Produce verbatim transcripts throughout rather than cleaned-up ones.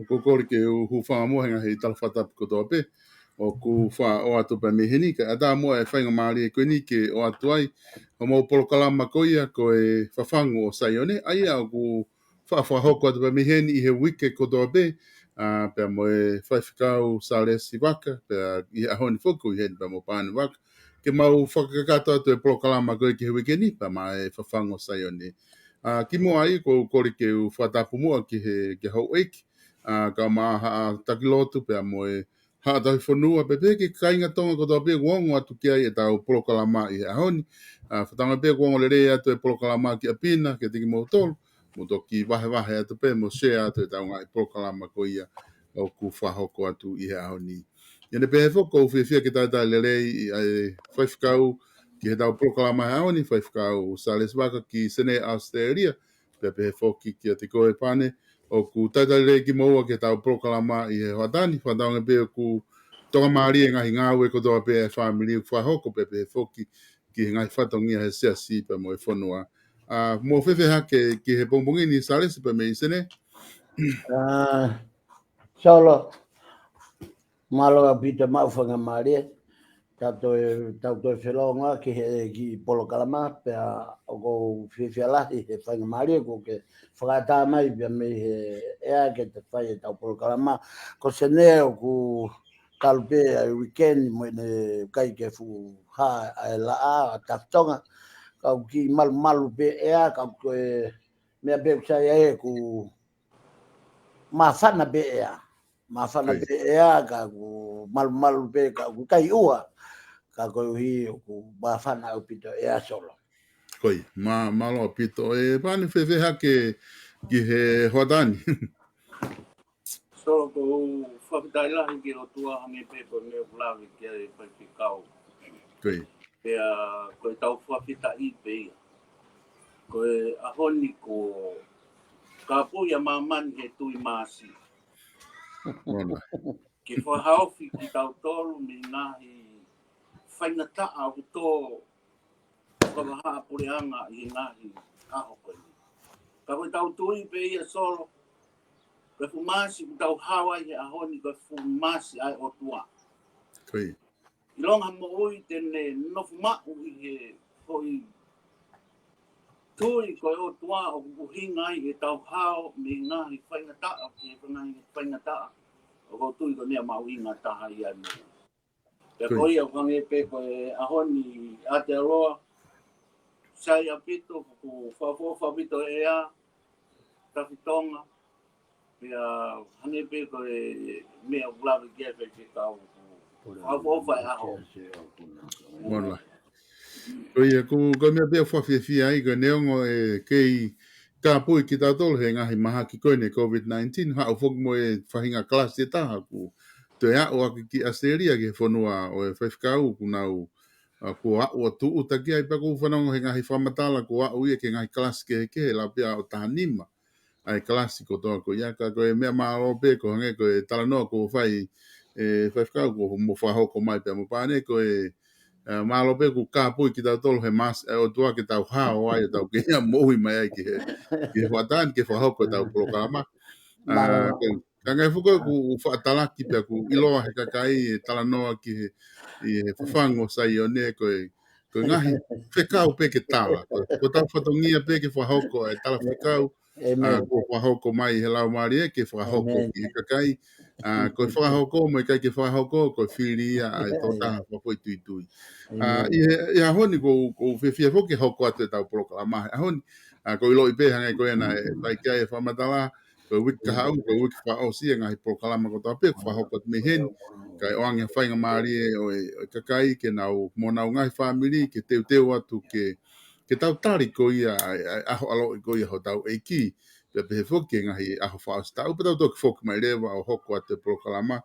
ʻOku ou kole ke u hūfanga muʻa he ngaahi tala fakatapu kotoa pē ʻoku faʻa ʻoatu pē mei heni, kae ʻatā muʻa e faingamālie ko eni ke ʻoatu ai hoʻomou polokalama ko ia ko e Fafangu ʻo Saione, ʻa ia ʻoku faʻa fakahoko atu pē mei heni ʻi he uike kotoa pē, ʻa, pea mo e Faifekau Salesi Vaka, pea ʻi he ʻaho ni foki ʻoku ʻi heni pea mo Pane Vaka, ke mau fakakakato atu e polokalama ko ia ki he uike ni, pea maʻa e Fafangu ʻo Saione. ʻA, kimuʻa ai, ʻoku ou kole ke u fakatapu muʻa ki he, ki he houʻeiki, ʻa, kae ʻumaʻā haʻa taki lotu pea mo e haʻa tauhi fonua, pea pehē ki he kāinga Tonga kotoa pē ʻoku ongo atu ki ai ʻetau polokalama ʻi he ʻaho ni. ʻA, fakatauange pē ʻoku ongo lelei atu e polokalama ki ʻapi na, kiate kimoutolu, mou toki vahevahe atu pē, mou share atu ʻetau ngaahi polokalama ko ia ʻoku fakahoko atu ʻi he ʻaho ni. ʻI heʻene pehē foki, ʻoku ou fiefia ke talitali lelei ʻa e faifekau ki heʻetau polokalama he ʻaho ni, Faifekau Salesi Vaka ki Senē, ʻAositelēlia, pea pehē foki kiate koe Pane, ʻoku talitali lelei kimoua ki heʻetau polokalama ʻi he hoʻatā ni, fakatauange pē ʻoku tokamālie e ngaahi ngāue kotoa pē ʻa e fāmili ʻoku fakahoko, pea pehē foki ki he ngaahi fatongia he siasi pea mo e fonua. ʻA, mou fēfē hake ki he pongipongi ni Salesi pea mei Senē? ʻA, Solo, mālō ʻaupito maʻu faingamālie. Tau toe, tau toe felōngoaki he kiʻi polokalama, pea ʻoku ou fiefia lahi he faingamālie kuo ke fakaʻatā mai pea mei he ʻea ke te fai ʻetau polokalama. Ko Senē ʻoku talu pē ʻa e weekend mo ʻene ʻikai ke fuʻu hā ʻa e laʻā ʻa Tafitonga. Ka ʻoku kiʻi malumalu pē ʻea, ka ko e meʻa pē ʻoku sai ai ʻoku māfana pē ʻea. Māfana pē ʻea, ka ʻoku malumalu pē, ka ʻoku ʻikai ʻuha. Ka koeʻuhi ʻoku māfana ʻaupito ʻea Solo. Ko ia, mā-, mālō ʻaupito. ʻE Pane, fēfē hake ki he hoʻatā ni? Solo, ʻoku ou fakafetaʻi lahi ki he ʻOtua hangē pē ko e meʻa ʻoku lave ki ai e faifekau. Ko ia. Pea ko ʻetau fakafetaʻi pē ia. Ko e ʻaho ni kuo kāpui ʻa māmani he tui māsi. Ke fakahaofi kitautolu mei he ngaahi faingataʻa ʻoku tō fakavahaʻapuleʻanga ʻi he ngaahi ʻaho ko eni. Ka ko ʻetau tui pē ia Solo, ko e fuʻu māsi ʻoku tau hao ai he ʻaho ni ko e fuʻu māsi ʻa e ʻOtua. Ko ia. ʻIlonga ha moʻui te ne nofo maʻu ʻi he foʻi tui ko e ʻOtua ʻoku ʻuhinga ai ʻetau hao mei he ngaahi faingataʻa ki he ngaahi faingataʻa. ʻOku ou tui ko e meʻa mahuʻinga taha ia mo. Pea ko ia hangē pē ko e ʻaho ni Aotearoa, sai ʻaupito, ʻoku fakaʻofoʻofa ʻaupito e ʻea, Tafitonga, pea hangē pē ko e meʻa ʻoku lave ki ai e faifekau, ʻoku fakaʻofoʻofa e ʻaho. Mola. Ko ia, ko, ko e meʻa pē ʻoku fakafiefia ai, ko e neongo ʻe kei kāpui kitautolu he ngaahi mahaki ko eni COVID nineteen, haʻu foki mo e faʻahinga kalasi ʻe taha ʻoku toe aʻu ʻaki ki ʻAositelēlia ki he fonua ʻo e faifekau ʻoku nau, ʻa, kuo aʻu ʻo tūʻuta ki ai, pea ʻoku ou fanongo he ngaahi fakamatala kuo aʻu ia ki he ngaahi kalasi kehekehe, lau pē ʻo taha nima ʻa e kalasi kotoa ko ia, ka ko e meʻa mālō pē ko e hangē ko e talanoa kuo fai ʻe faifekau kuo mo fakahoko mai pea mo Pane, ko e, ʻa, mālō pē ʻoku kāpui kitautolu he masi, ʻe ʻOtua ke tau hao ai ʻo tau kei moʻui mai ai ki he, ki he faʻahinga ke fakahoko ʻetau polokalama. ʻA, Mālō. Ka, ka ngai fuko ʻoku fakatalaki pea ʻoku ʻiloa he kakai e talanoa ki he, ʻi he fafangu ʻo Saione ko e, ko e ngaahi fekau pē ke tala. Ko, ko ʻetau fatongia pē ke fakahoko e tala fekau, ʻa, ʻĒmeni. Kuo fakahoko mai he Laumālie ke fakahoko ʻĒmeni. Ki he kakai. ʻA, ko e fakahoko mo e ʻikai ke fakahoko, ko e fili ia ʻa e tokotaha fakafoʻituitui. ʻA, ʻĒmeni. ʻI he, ʻi he ʻaho ni ʻoku, ʻoku ou fiefia foki ke hoko atu ʻetau polokalama he ʻaho ni. ʻA, ʻoku ou ʻiloʻi pē hangē ko ia naʻe fai ki ai e fakamatala, ko e uike kahaʻu, ko e uike fakaʻosi e ngaahi polokalama kotoa pē, fakahoko atu mei heni, kae ʻoange ha faingamālie ʻo e, ʻo e kakai ke nau, mo honau ngaahi fāmili, ke teuteu atu ke, ke tau tali ko ia, ʻa e, ʻa e ʻaho ʻaloʻi ko ia hotau ʻEiki, pea pehē foki ki he ngaahi ʻaho fakaʻosi taʻu, pea tau toki foki mai leva ʻo hoko atu e polokalama.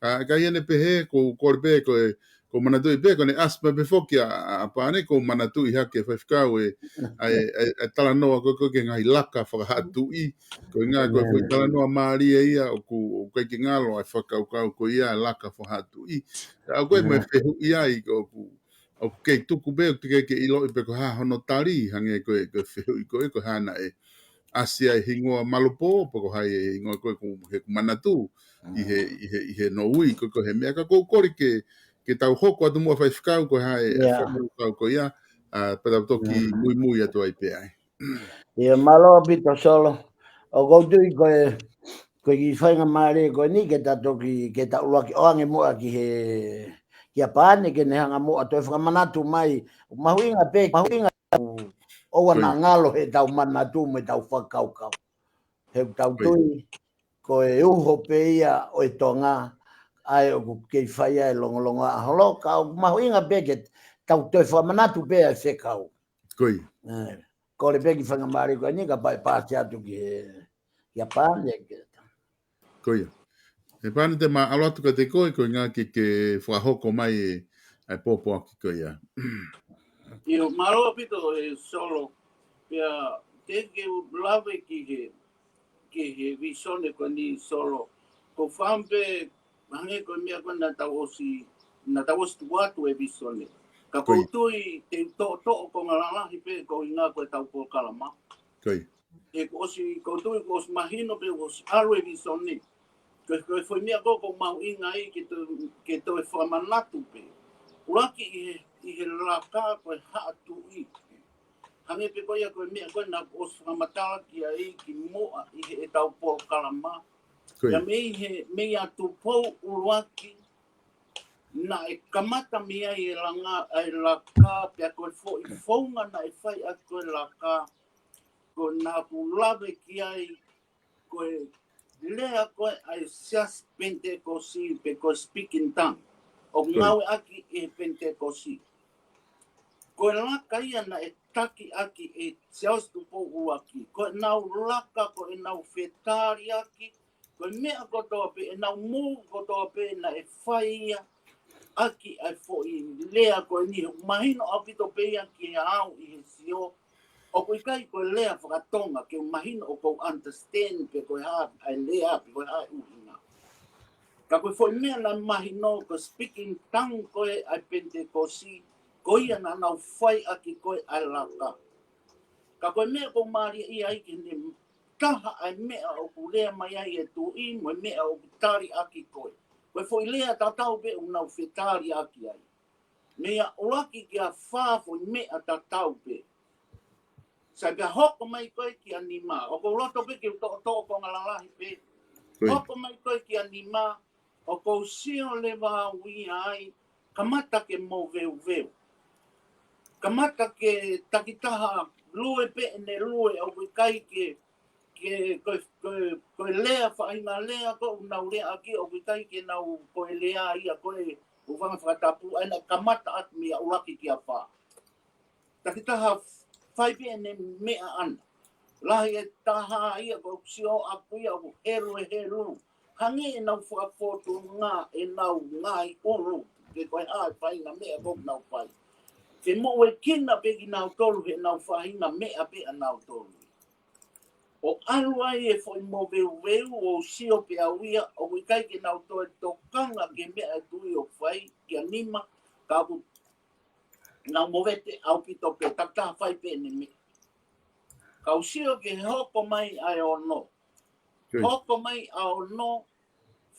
ʻA, ka ʻi heʻene pehē, ʻoku ou kole pē, ko e, ʻoku ou manatuʻi pē, ko ʻene ʻasi mai pē foki ʻa, ʻa, ʻa Pane, ʻoku ou manatuʻi hake faifekau e, ʻa e, ʻa e, ʻa e talanoa ko ē, ko ē ki he ngaahi laka fakahaʻatuʻi, ko e ngaahi, ko e foʻi talanoa mālie ia, ʻoku, ʻoku ʻikai ke ngalo ʻa e fakakaukau ko ia, laka fakahaʻatuʻi. ʻA, ʻoku ʻi ai mo e fehuʻi ai, ko ʻoku, ʻoku kei tuku pē, ʻoku teʻeki ke ʻiloʻi pe ko e hā hono tali, hangē ko e, ko e fehuʻi ko ē, ko e hā naʻe ʻasi ai e hingoa Malopō, pe ko hai e hingoa ko ē ʻoku, he ʻoku manatu, ʻi he, ʻi he, ʻi he nounou ko ē, ko e hā e meʻa ka ʻoku ou kole ke, ke tau hoko atu muʻa faifekau ko e hā e, ʻa e fakakaukau ko ia, ʻa, pea tau toki muimui atu ai pē ai. ʻIo, mālō ʻaupito Solo. ʻOku ou tui ko e, ko e kiʻi faingamālie ko eni ke ta toki, ke ta ʻuluaki ʻoange muʻa ki he, kia Pane ke ne hanga muʻa ʻo toe fakamanatu mai. Mahuʻinga pē, mahuʻinga ʻoua naʻa ngalo heʻetau manatu mo ʻetau fakakaukau. He ʻoku tau tui, ko e uho pē ia ʻo e Tonga, ʻa ē ʻoku kei fai ai e longolongoaʻa holo, ka ʻoku mahuʻinga pē ke tau toe fakamanatu pē ʻa e fekau. Ko ia. ʻE, kole pē kiʻi faingamālie ko eni ka pae pasi atu ki he, kia Pane ke. Ko ia. ʻE Pane te ma ʻalu atu kiate koe, ko e ʻuhinga ke, ke fakahoko mai e, ʻa e pōpoaki ko ia. ʻIo, mālō ʻaupito e Solo. Pea, teʻeki ke u lave ki he, ki he visone ko eni Solo. Ko fam pē, hangē ko e meʻa ko ē naʻa tau ʻosi, naʻa tau ʻosi tuku atu e visone. Ka ʻoku ou tui, te u toʻotoʻo konga lalahi pē ko e ʻuhinga ko ʻetau polokalama. Ko ia. He kuo ʻosi, ʻoku ou tui, kuo ʻosi mahino pē, kuo ʻosi ʻalu e visone. Ko e, ko e foʻi meʻa ko ē ʻoku mahuʻinga ai ke toe, ke toe fakamanatu pē. ʻUluaki ʻi he, ʻi he laka ko e haʻatuʻi. Hangē pē ko ia ko e meʻa ko ē naʻa ku ʻosi fakamatala ki ai kimuʻa ʻi heʻetau polokalama. Ko ia. Pea mei he, mei ʻa Tupou ʻuluaki, naʻe kamata mei ai e langa, ʻa e laka, pea ko e foʻi founga naʻe fai ʻaki ko e laka, ko ē naʻa ku lave ki ai, ko e lea ko ē ʻa e Siasi Penitekosi pe ko e speaking tongue. ʻOku ngāueʻaki ʻe he Penitekosi. Ko e laka ia naʻe taki ʻaki ʻe Siaosi Tupou ʻUluaki. Ko ʻenau laka, ko ʻenau fetaliʻaki, ko e meʻa kotoa pē, ʻenau mou kotoa pē naʻe fai ia ʻaki ʻa e foʻi lea ko eni, ʻoku mahino ʻaupito pē ia kiate au ʻi he sio. ʻOku ʻikai ko e lea fakatonga ke u mahino ʻoku ou understand pe ko e hā ʻa e lea pe ko e hā e ʻuhinga. Ka ko e foʻi meʻa naʻe mahino ko e speaking tongue ko ē ʻa e Penitekosi, ko ia naʻa nau fai ʻaki ko ē ʻa e laka. Ka ko e meʻa ʻoku mālie ia ai ke ne taha ʻa e meʻa ʻoku lea mai ai e tuʻi mo e meʻa ʻoku tali ʻaki ko ē. Ko e foʻi lea tatau pē ʻoku nau fetaliʻaki ai. Mei ʻa ʻuluaki ki ʻa fā foʻi meʻa tatau pē. Sai pea hoko mai ko ē kia nima. ʻOku ou loto pē ke u toʻotoʻo konga lalahi pē. Hoko mai ko ē kia nima, ʻoku ou sio leva au ia ai, kamata ke moveuveu. Kamata ke takitaha lue pē ʻene lue, ʻoku ʻikai ke, ke, ko, ko, ko e lea, faʻahinga lea ko ē ʻoku nau lea ʻaki, ʻoku ʻikai ke nau ko e lea ia ko ē ʻoku fanga fakatapu, ʻa ia naʻe kamata ʻaki mei he ʻuluaki ki he fā. Takitaha fai pē ʻene meʻa ʻana. Lahi e taha ia ʻoku ou sio ʻaku ia ʻoku helu e helu. Hangē ʻenau fakafōtunga ʻenau ngaahi ʻulu. Ke ko e hā e faʻahinga meʻa ʻoku nau fai. Ke moʻuekina pē kinautolu heʻenau faʻahinga meʻa pē ʻanautolu. ʻO ʻalu ai e foʻi moveuveu ʻo sio pē au ia, ʻoku ʻikai ke nau toe tokanga ki he meʻa ʻa e tuʻi ʻoku fai, kia nima, ka ʻoku nau movete ʻaupito pē, takitaha fai pē ʻene meʻa. Kau sio ki he hoko mai ʻa e ono. Hoko mai ʻa ono,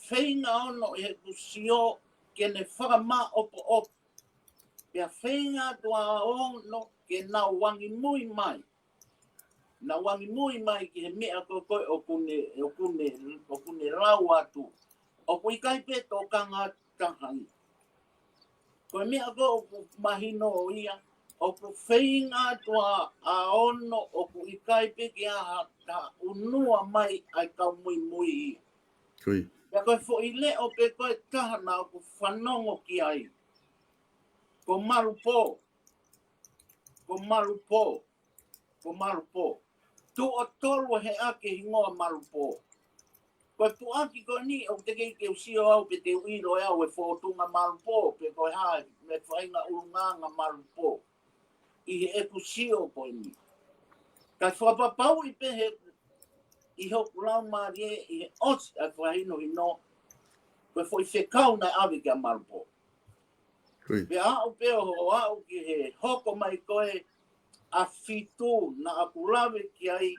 feinga ono ʻi heʻeku sio ke ne fakamāʻopoʻopo. Pea feinga atu ʻa ono ke nau angimui mai. Nau angimui mai ki he meʻa ko ē ko ē ʻoku ne, ʻoku ne, ʻoku ne lau atu. ʻOku ʻikai pē tokanga taha ia. Ko e meʻa ko ē ʻoku mahino ia, ʻoku feinga atu ʻa, ʻa ono ʻoku ʻikai pē ke ʻi ai ha taha ʻunua mai ʻa e kau muimui ia. Pea ko e foʻi leʻo pē ko ē taha naʻa ku fanongo ki ai. Ko Malupō. Ko Malupō. Ko Malupō. Tuʻo tolu he ʻa e hingoa Malupō. Ko e puʻaki ko eni, ʻoku teʻeki ke u sio au pe te u ʻilo ʻe au e fōtunga Malupō, pe ko e hā, mo e faʻahinga ʻulungaanga Malupō. ʻI heʻeku sio ko eni. Ka fakapapauʻi pē he, ʻi hoku laumālie, ʻi he ʻosi ʻa e fakahinohino, ko e foʻi fekau naʻe ʻave kia Malupō. Pea aʻu pē ʻo aʻu ki he hoko mai ko ē ʻa fitu naʻa ku lave ki ai,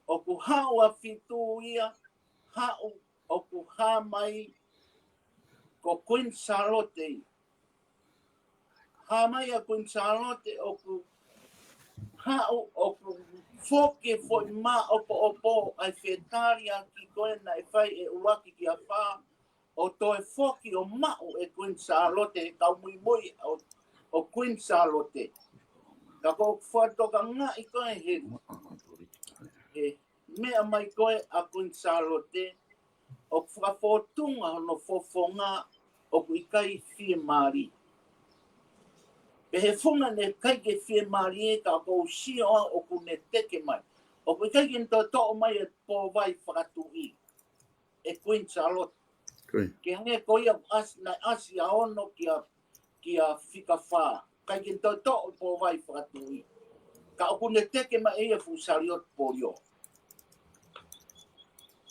ʻoku haʻu ʻa fitu ia, haʻu ʻoku hā mai ko Queen Sālote ia. Hā mai ʻa Queen Sālote ʻoku haʻu ʻoku foki e foʻi māʻopoʻopo ʻa e fetaliaki ko ē naʻe fai ʻe ʻuluaki ki he fā, ʻo toe foki ʻo maʻu ʻe Queen Sālote, kau muimui ʻo, ʻo Queen Sālote. Ka ko e fakatokangaʻi ko ē he, he meʻa mai ko ē ʻa Queen Sālote, ʻoku fakafōtunga hono fofonga ʻoku ʻikai fiemālie. Pea he funga naʻe ʻikai ke fiemālie ka ʻoku ou sio au ʻoku ne teke mai. ʻOku ʻikai ke ne toe toʻo mai e pōvai fakatuʻi ʻe Queen Sālote. Ke hangē ko ia ʻasi, naʻe ʻasi ʻa ono kia, kia fika fā. ʻIkai ke ne toe toʻo e pōvai fakatuʻi. Ka ʻoku ne teke mai ʻe ia e fuʻu saliote polio.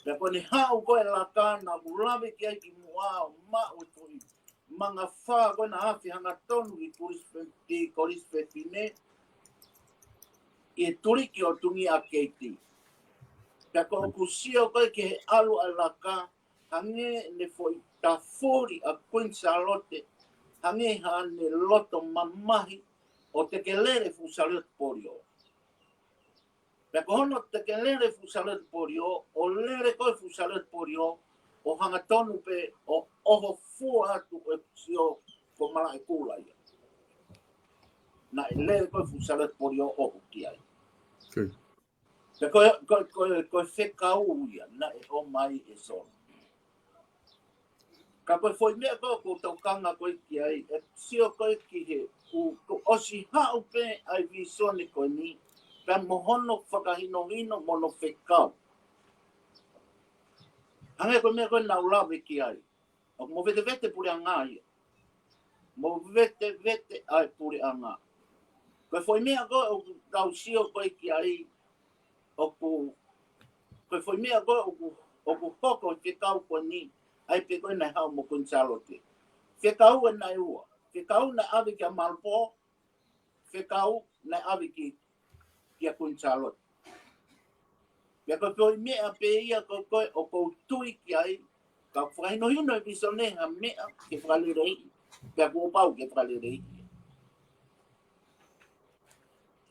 Pea ko ʻene haʻu ko ē laka naʻa ku lave ki ai kimuʻa ʻo maʻu e foʻi manga fā ko ē naʻe afe hangatonu ʻi Kolisi Fe-, ʻi Kolisi Fefine. ʻI he tuliki ʻo Tungi ʻa Keiti. Pea ko ʻeku sio ko ē ki he ʻalu ʻa e laka, hangē ne foʻi tafuli ʻa Queen Sālote, hangē haʻane loto mamahi ʻo teke lele fuʻu saliote polio. Pea ko hono teke lele fuʻu saliote polio, ʻo lele ko ē fuʻu saliote polio, ʻo hangatonu pē ʻo ʻoho fua atu ʻeku sio ko Malaʻekula ia. Naʻe lele ko ē fuʻu saliote polio ʻo ʻoho ki ai. Pea ko e, ko e, ko e, ko e fekau ia, naʻe ʻomai ʻe Solo. Ka ko e foʻi meʻa ko ē ʻoku ou tokanga ko ē ki ai, ʻeku sio ko ē ki he, ʻoku, kuo ʻosi haʻu pē ʻa e visone ko eni, pea mo hono fakahinohino mo hono fekau. Hangē ko e meʻa ko ē naʻa ku lave ki ai. ʻOku movetevete puleʻanga ia. Movetevete ʻa e puleʻanga. Ko e foʻi meʻa ko ē ʻoku tau sio ko ē ki ai, ʻoku, ko e foʻi meʻa ko ē ʻoku, ʻoku hoko e fekau ko eni, ʻa ia pē ko ē naʻe haʻu mo Kuini Sālote. Fekau ʻe naʻe ua. Fekau naʻe ʻave kia Malupō, fekau naʻe ʻave ki, kia Kuini Sālote. Pea ko e foʻi meʻa pē ia ko ē ʻoku ou tui ki ai, ka fakahinohino ʻe he visone ha meʻa ke fakaleleiʻi, pea kuo pau ke fakaleleiʻi.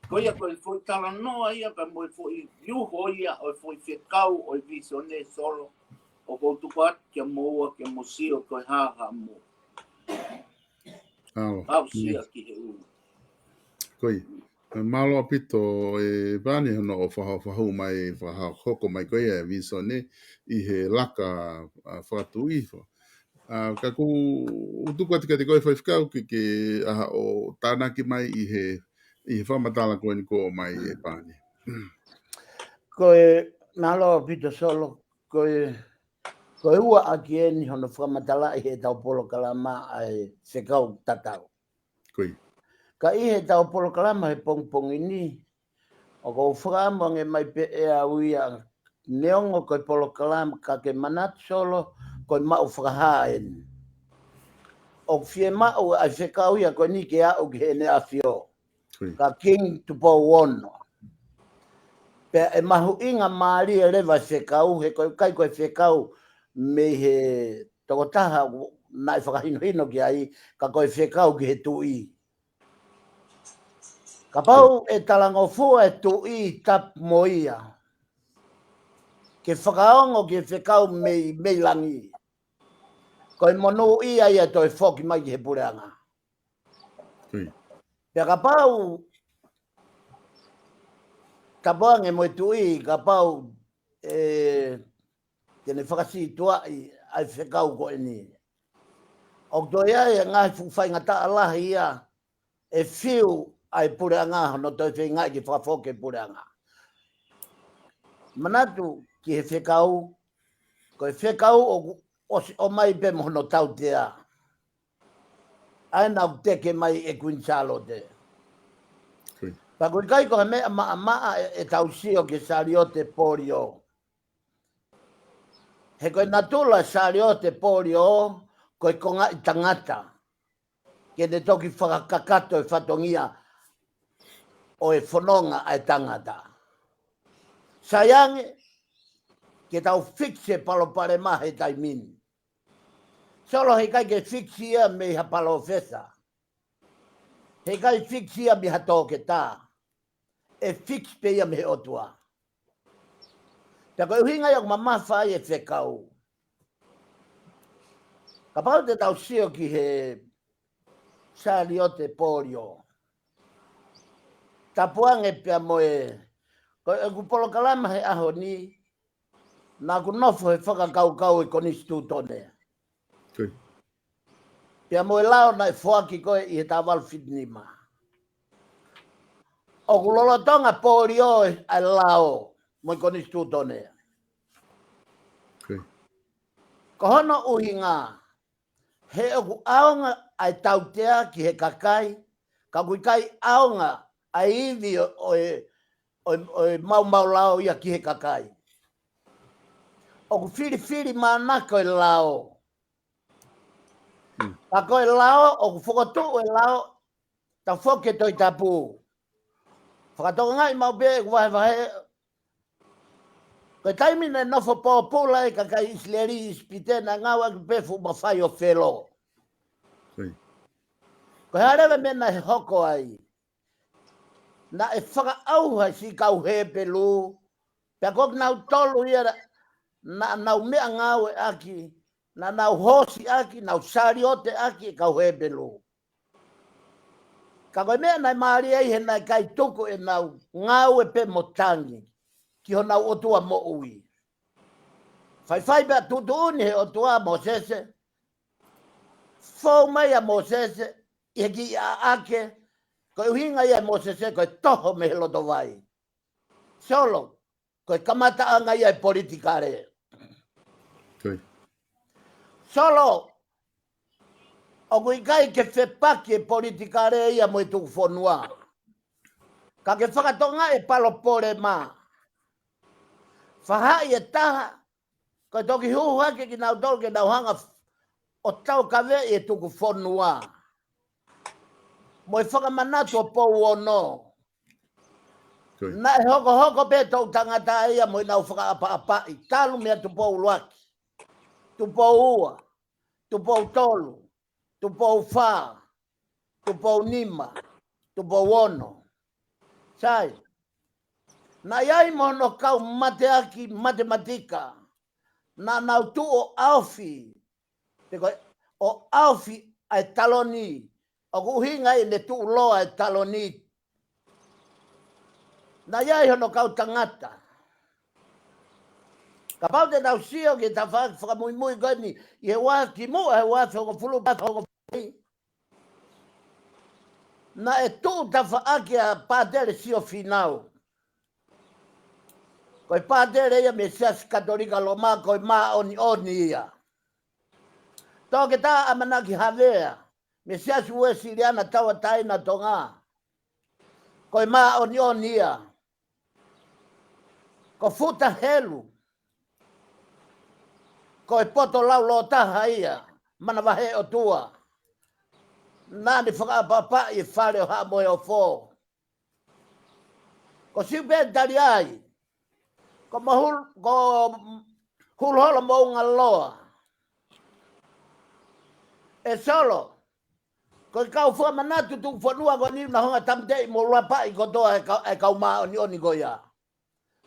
Ko ia ko e foʻi talanoa ia ka mo e foʻi uho ia ʻo e foʻi fekau ʻo e Visone Solo. ʻOku ou tuku atu kia moua ke mo sio ko e hā haʻamou Alo. Aʻusia ki he ʻulu. Ko ia. Mālō ʻaupito ʻEpani hono ʻo faha-, fahu mai, faha-, hoko mai ko ia e Visone ʻi he laka, ʻa, fakatuʻi fa. ʻA, ka ʻoku ou tuku atu kiate koe faifekau ke, ke ʻaha ʻo tānaki mai ʻi he, ʻi he fakamatala ko eni ko mai ʻEpani. Ko e, mālō ʻaupito Solo, ko e, ko e ua ʻaki eni hono fakamatalaʻi he tau polokalama ʻa e fekau tatau. Ko ia. Ka ʻi he tau polokalama he pongipongi ni, ʻoku ou fakaʻamu ange mai pē ʻe au ia, neongo ko e polokalama ka ke manatu Solo, ko e maʻu fakahā eni. ʻOku fiemaʻu ʻa e fekau ia ko eni ke aʻu ki heʻene ʻAfio. Ko ia. Ka King Tupou Ono. Pea ʻe mahuʻinga mālie leva e fekau, he ko e ʻikai ko e fekau mei he tokotaha naʻe fakahinohino ki ai, ka ko e fekau ki he tuʻi. Kapau ʻe talangofua e tuʻi tapu mo ia, ke fakaongo ki he fekau mei, mei langi. Ko e monūʻia ia ʻe toe foki mai ki he puleʻanga. Ko ia. Pea kapau tapu ange mo e tuʻi, kapau ʻe, te ne fakasītuʻaʻi ʻa e fekau ko eni. ʻOku toe ʻi ai e ngaahi fuʻu faingataʻa lahi ia ʻe fiu ʻa e puleʻanga hono toe feingaʻi ke fakafoki e puleʻanga. Manatu ki he fekau, ko e fekau ʻoku ʻosi ʻomai pē mo hono tautea. ʻA ē naʻe teke mai ʻe Kuini Sālote. Ko ia. Pea ʻoku ʻikai ko ha meʻa maʻamaʻa ʻe, ʻetau sio ki he Saliote Polio. He ko e natula Saliote Polio, ko e kongaʻi tangata. Ke ne toki fakakakato e fatongia ʻo e fononga ʻa e tangata. Sai ange, ke tau fix e palopalema he taimi ni. Solo heʻikai ke fix ia mei ha palōfesa. Heʻikai fix ia mei ha toketā. ʻE fix pē ia mei he ʻOtua. Pea ko e ʻuhinga ia ʻoku mamafa ai e fekau. Kapau te tau sio ki he Saliote Polio. Tapu ange pea mo e, ko ʻeku polokalama he ʻaho ni, naʻa ku nofo he fakakaukau ʻi he konisitūtone. Ko ia. Pea mo e lao naʻe foaki ko ē ʻi he taha valu fitu nima. ʻOku lolotonga Polio ʻa e lao mo e konisitūtone. Ko ia. Ko hono ʻuhinga, he ʻoku ʻaonga ʻa e tautea ki he kakai, ka ʻoku ʻikai ʻaonga ʻa e ivi ʻo, ʻo e, ʻo e, ʻo e maumau lao ia ki he kakai. ʻOku filifili mānako e lao. Mm. Ka ko e lao, ʻoku fokotuʻu e lao, tau foki ki he Tohi Tapu. Fakatokangaʻi maʻu pē ʻeku vahevahe. Ko e taimi naʻe nofo pōpula ai e kakai ʻIsileli ʻi ʻIsipite naʻe ngāueʻaki pē fuʻu mafai ʻo Felo. Ko ia. Ko e hā leva e meʻa naʻe hoko ai. Naʻe fakaʻauha e siʻi kau Hepelū. Pea ko kinautolu ia naʻa nau meʻangāueʻaki, naʻa nau hoosi ʻaki, nau saliote ʻaki e kau Hepelū. Ka ko e meʻa naʻe mālie ai he naʻe ʻikai tuku ʻenau ngāue pē mo tangi ki honau ʻOtua moʻui. Faifai pea tuʻutuʻuni he ʻOtua ʻa Mōsese. Fou mai ʻa Mōsese ʻi he kiʻi ʻaʻake, ko e ʻuhinga ia ʻe Mōsese ko e toho mei he loto vai. Solo, ko e kamataʻanga ia e politikale. Ko ia. Solo, ʻoku ʻikai ke fepaki e politikale ia mo e tuku fonua. Ka ke fakatokangaʻi e palopalema. Fahaʻi e taha, ko e toki hū hake kinautolu ke nau hanga ʻo taukaveʻi e tuku fonua. Mo e fakamanatu ʻo Pou Ono. Ko ia. Naʻe hokohoko pē toʻu tangata ia mo ʻenau fakaʻapaʻapaʻi. Talu meia Tupou ʻUluaki, Tupou Ua, Tupou Tolu, Tupou Fā, Tupou Nima, Tupou Ono. Sai. Naʻe ʻi ai mo hono kau mateaki matematika. Naʻa nau tuʻu ʻo ʻaofi. Pe ko e, ʻo ʻaofi ʻa e taloni. ʻOku ʻuhinga ʻi heʻene tuʻuloa e taloni. Naʻe ʻi ai hono kau tangata. Kapau te tau sio ki he tafaʻaki fakamuimui ko eni, ʻi he ua kimuʻa he ua afe hongofulu, hongofulu. Naʻe tuʻu tafaʻaki ʻa Pātele Sio Fīnau. Ko e pātele ia mei he Siasi Katolika Loma, ko e māʻoniʻoni ia. Toketā ʻAmanaki Havea, mei he Siasi Uēsiliana Tauʻatāina Tonga. Ko e māʻoniʻoni ia. Ko Futa Helu. Ko e poto laulōtaha ia, manavahē ʻOtua. Naʻa ne fakaʻapaʻapaʻi e fale ʻo Haʻa Moheofo. Ko Siupeni Taliai. Ko Mahul-, ko Huluholo Moʻungaloa. ʻE Solo, ko e kau fakamanatu tuku fonua ko eni naʻa nau hanga ʻo tāmateʻi mo lapaʻi kotoa e kau, e kau māʻoniʻoni ko ia.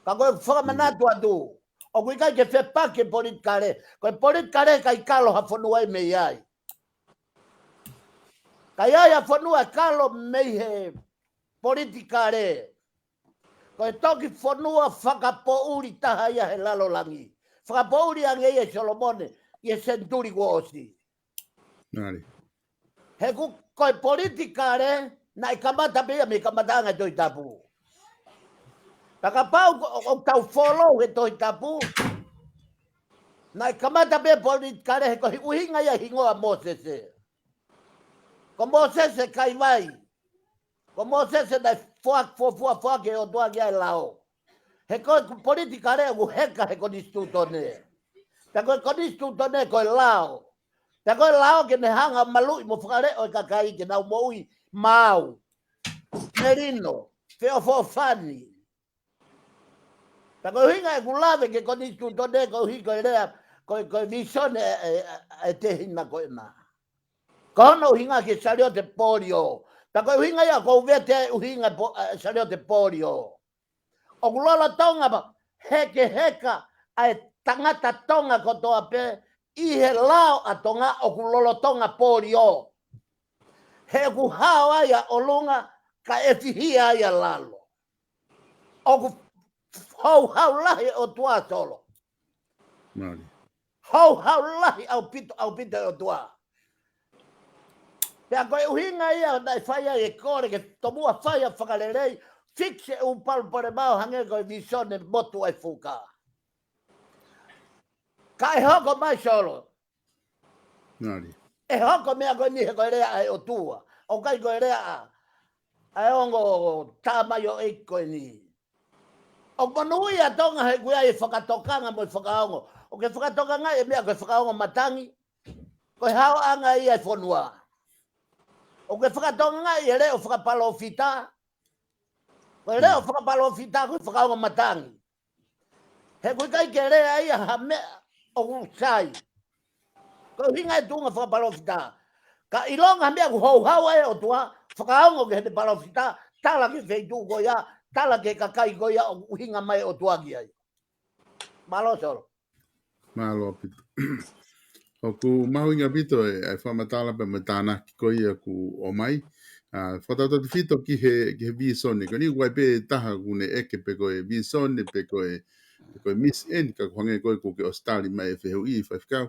Ka ko e fakamanatu atu, ʻoku ʻikai ke fepaki e politikale, ko e politikale ʻikai kalo ha fonua ia mei ai. Ka ʻi ai ha fonua ʻe kalo mei he politikale, ko e toki fonua fakapoʻuli taha ia he lalo langi. Fakapoʻuli ange ia ʻe Solomone ʻi he senituli kuo ʻosi. Ngali. He ʻoku, ko e politikale, naʻe kamata pē ia mei he kamataʻanga e Tohi Tapu. Ka kapau ʻoku, ʻoku tau follow he Tohi Tapu, naʻe kamata pē politikale he ko e ʻuhinga ia e hingoa Mōsese. Ko Mōsese Kaivai. Ko Mōsese naʻe foak-, fo-, fo-, foaki ʻe he ʻOtua ki ai e lao. He ko e politikale ʻoku heka he konisitūtone. Pea ko e konisitūtone ko e lao. Pea ko e lao ke ne hanga ʻo maluʻi mo fakaleʻo e kakai ke nau moʻui maau, melino, feʻofoʻofani. Pea ko e ʻuhinga ʻeku lave ki he konisitūtone koeʻuhi ko e lea, ko e, ko e vīsone ʻa e, ʻa e, ʻa e tehina ko ena. Ko hono ʻuhinga ki he saliote polio. Pea ko e ʻuhinga ia ʻoku ou vete ai e ʻuhinga po-, ʻa e saliote polio. ʻOku lolotonga pē hekeheka ʻa e tangata Tonga kotoa pē ʻi he lao ʻa Tonga, ʻoku lolotonga polio. He ʻoku hao ai ʻa ʻolunga kae fihia ai ʻa lalo. ʻOku houhau lahi e ʻOtua, Solo. Mali. Houhau lahi ʻaupito, ʻaupito e ʻOtua. Pea ko e ʻuhinga ia naʻe fai ai e kole ke tomuʻa fai ha fakalelei, fix e ʻū palopalema ʻo hangē ko e vīsone motu ʻa e fuka. Ka ʻe hoko mai, Solo. Ngali. ʻE hoko meʻa ko eni he ko e lea ʻa e ʻOtua. ʻOku ʻikai ko e lea ʻa, ʻa e ongo tamaioʻeiki ko eni. ʻOku monūʻia ʻa Tonga he ʻoku ʻi ai e fakatokanga mo e fakaongo. ʻOku ke fakatokangaʻi e meʻa ko e fakaongo matangi. Ko e haoʻanga ia e fonua. ʻOku ke fakatokangaʻi e leʻo fakapalōfita. Ko e leʻo fakapalōfita ko e fakaongo matangi. He ʻoku ʻikai ke lea ia ha meʻa ʻoku sai. Ko e ʻuhinga e tuʻunga fakapalōfita. Ka ʻilonga ha meʻa ʻoku houhau ai e ʻOtua, fakaongo ki heʻene palōfita, tala ki he feituʻu ko ia, tala ki he kakai ko ia ʻoku ʻuhinga mai e ʻOtua ki ai. Mālō, Solo. Mālō ʻaupito. ʻOku mahuʻinga ʻaupito e, e fakamatala pea mo e tānaki ko ia kuo ʻomai. ʻA, fakatautautefito ki he, ki he vīsone. Ko eni ʻoku ʻi ai pē taha ʻoku ne ʻeke pe ko e vīsone, pe ko e, pe ko e misi eni, ka ʻoku hangē ko ē ʻoku ke ʻosi tali mai e fehuʻi, Faifekau.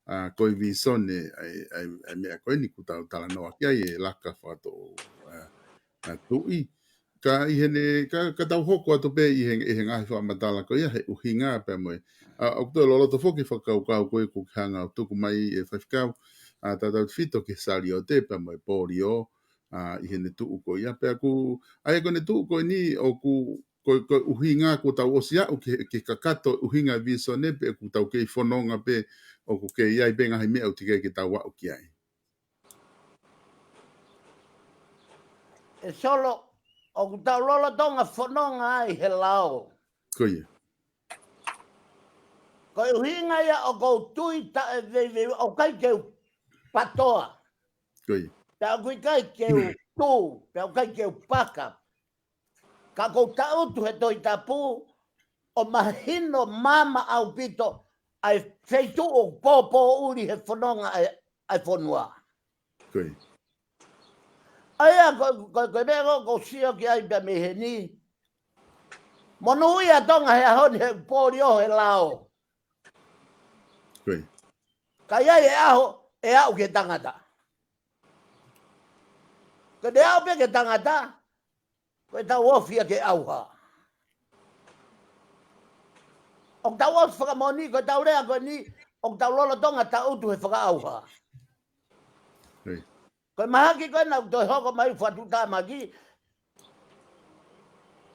ʻA, ko e vīsone, ʻa e, ʻa e, ʻa e meʻa ko eni ʻoku tau talanoa ki ai, e laka fakatoʻo, ʻa, ʻa tuʻi. Ka ʻi heʻene, ka, ka tau hoko atu pē ʻi he, ʻi he ngaahi fakamatala ko ia, he ʻuhinga pea mo e. ʻA, ʻoku toe loloto foki e fakakaukau ko ē ʻoku ke hanga ʻo tuku mai, e Faifekau, ʻa, tautautefito ki he saliote pea mo e polio, ʻa, ʻi heʻene tuʻu ko ia. Pea ʻoku, ʻa ia ko ʻene tuʻu ko eni ʻoku, ko, ko e ʻuhinga ʻoku tau ʻosi aʻu ki he, ki he kakato ʻuhinga e vīsone pe ʻoku tau kei fononga pē ʻoku kei ʻi ai pē ngaahi meʻa ʻoku teʻeki ke tau aʻu ki ai. E Solo, ʻoku tau lolotonga fononga ai he lao. Ko ia. Ko e ʻuhinga ia ʻoku ou tui taʻeveiveiua, ʻoku ʻikai ke u patoa. Ko ia. Pea ʻoku ʻikai ke u tū, pea ʻoku ʻikai ke u paka. Ka ʻoku ou tangutu he Tohi Tapu, ʻo mahino maama ʻaupito ʻa e feituʻu ʻoku pōpōʻuli he fononga ʻa e, ʻa e fonua. ʻA ia, ko, ko, ko e meʻa ʻoku ou sio ki ai pea mei heni. Monūʻia Tonga he ʻaho ni he pōlio he lao. Ka ʻi ai e ʻaho, ʻe aʻu ki he tangata. Ka te aʻu pē ki he tangata, ko e tau ofi ia ke ʻauha. ʻOku tau ofi fakamoʻoni, ko e tau lea ko eni, ʻoku tau lolotonga tangutu he fakaʻauha. Ko e mahaki ko ena ʻoku toe hoko mai fatutamaki,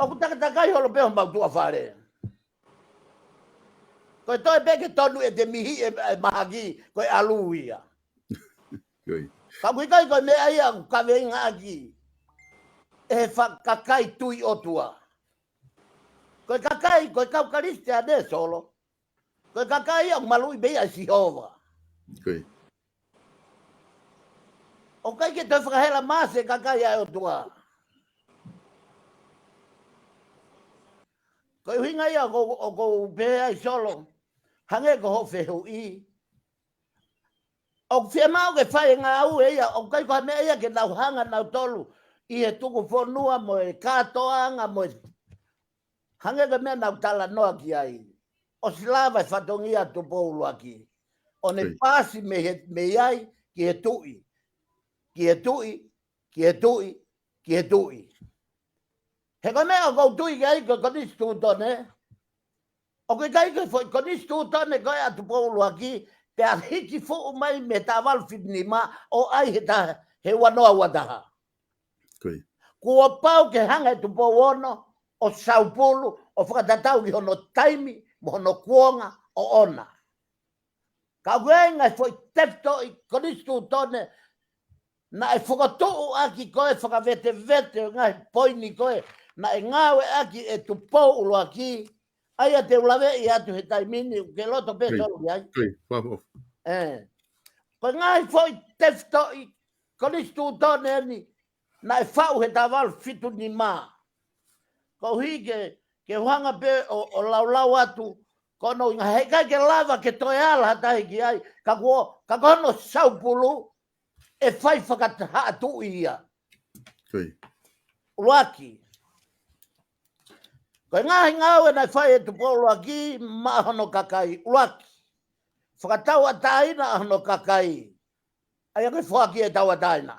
ʻoku takatakai holo pē homau tuʻa fale. Ko e toe pē ke tonu ʻete mihi e, e mahaki, ko e ʻalu ia. Ka ʻoku ʻikai ko e meʻa ia ʻoku kaveinga ʻaki ʻe he fa-, kakai tui ʻOtua. Ko e kakai, ko e kau Kalisitiane Solo. Ko e kakai ia ʻoku maluʻi mei ai Sihova. ʻOku ʻikai ke toe fakahela mā se kakai ʻa e ʻOtua. Ko e ʻuhinga ia ʻoku, ʻoku ou pehē ai Solo. Hangē ko hoʻo fehuʻi. ʻOku fiemaʻu ke fai e ngāue ia, ʻoku ʻikai ko ha meʻa ia ke nau hanga nautolu ʻi he tuku fonua mo e kātoanga mo e hangē ko e meʻa naʻa ku talanoa ki ai. ʻOsi lava e fatongia Tupou ʻUluaki. ʻO ne pasi mei he, mei ai ki he tuʻi. Ki he tuʻi, ki he tuʻi, ki he tuʻi. He ko e meʻa ʻoku ou tui ki ai ko e konisitūtone. ʻOku ʻikai ko e foʻi konisitūtone ko ē ʻa Tupou ʻUluaki, pea hiki fuʻu mai mei he taha valu fitu nima ʻo ʻai he taha, he ua noa ua taha. Kuo pau ke hanga ʻe Tupou Ono ʻo saupulu, ʻo fakatatau ki hono taimi, mo hono kuonga ʻoʻona. Ka ʻoku ʻi ai e ngaahi foʻi tefitoʻi konisitūtone, naʻe fokotuʻu ʻaki ko e fakavetevete ʻo e ngaahi poini ko ē, naʻe ngāueʻaki ʻe Tupou ʻUluaki, ʻa ia te u laveʻi atu he taimi ni, ʻoku ke loto pē Solo ki ai. Ko e ngaahi foʻi tefitoʻi konisitūtone eni, naʻe faʻu he taha valu fitu nima. Koeʻuhi ke, ke u hanga pē ʻo, ʻo laulau atu, ko hono ʻuhinga he ʻikai ke lava ke toe ala ha taha ki ai, ka kuo, ka ko hono saupulu, ʻe fai fakataha atu ia. ʻUluaki. Ko e ngaahi ngāue naʻe fai ʻe Tupou ʻUluaki maʻa hono kakai. ʻUluaki. Fakatauʻatāina ʻa hono kakai. ʻA ia ko e foaki e tauʻatāina.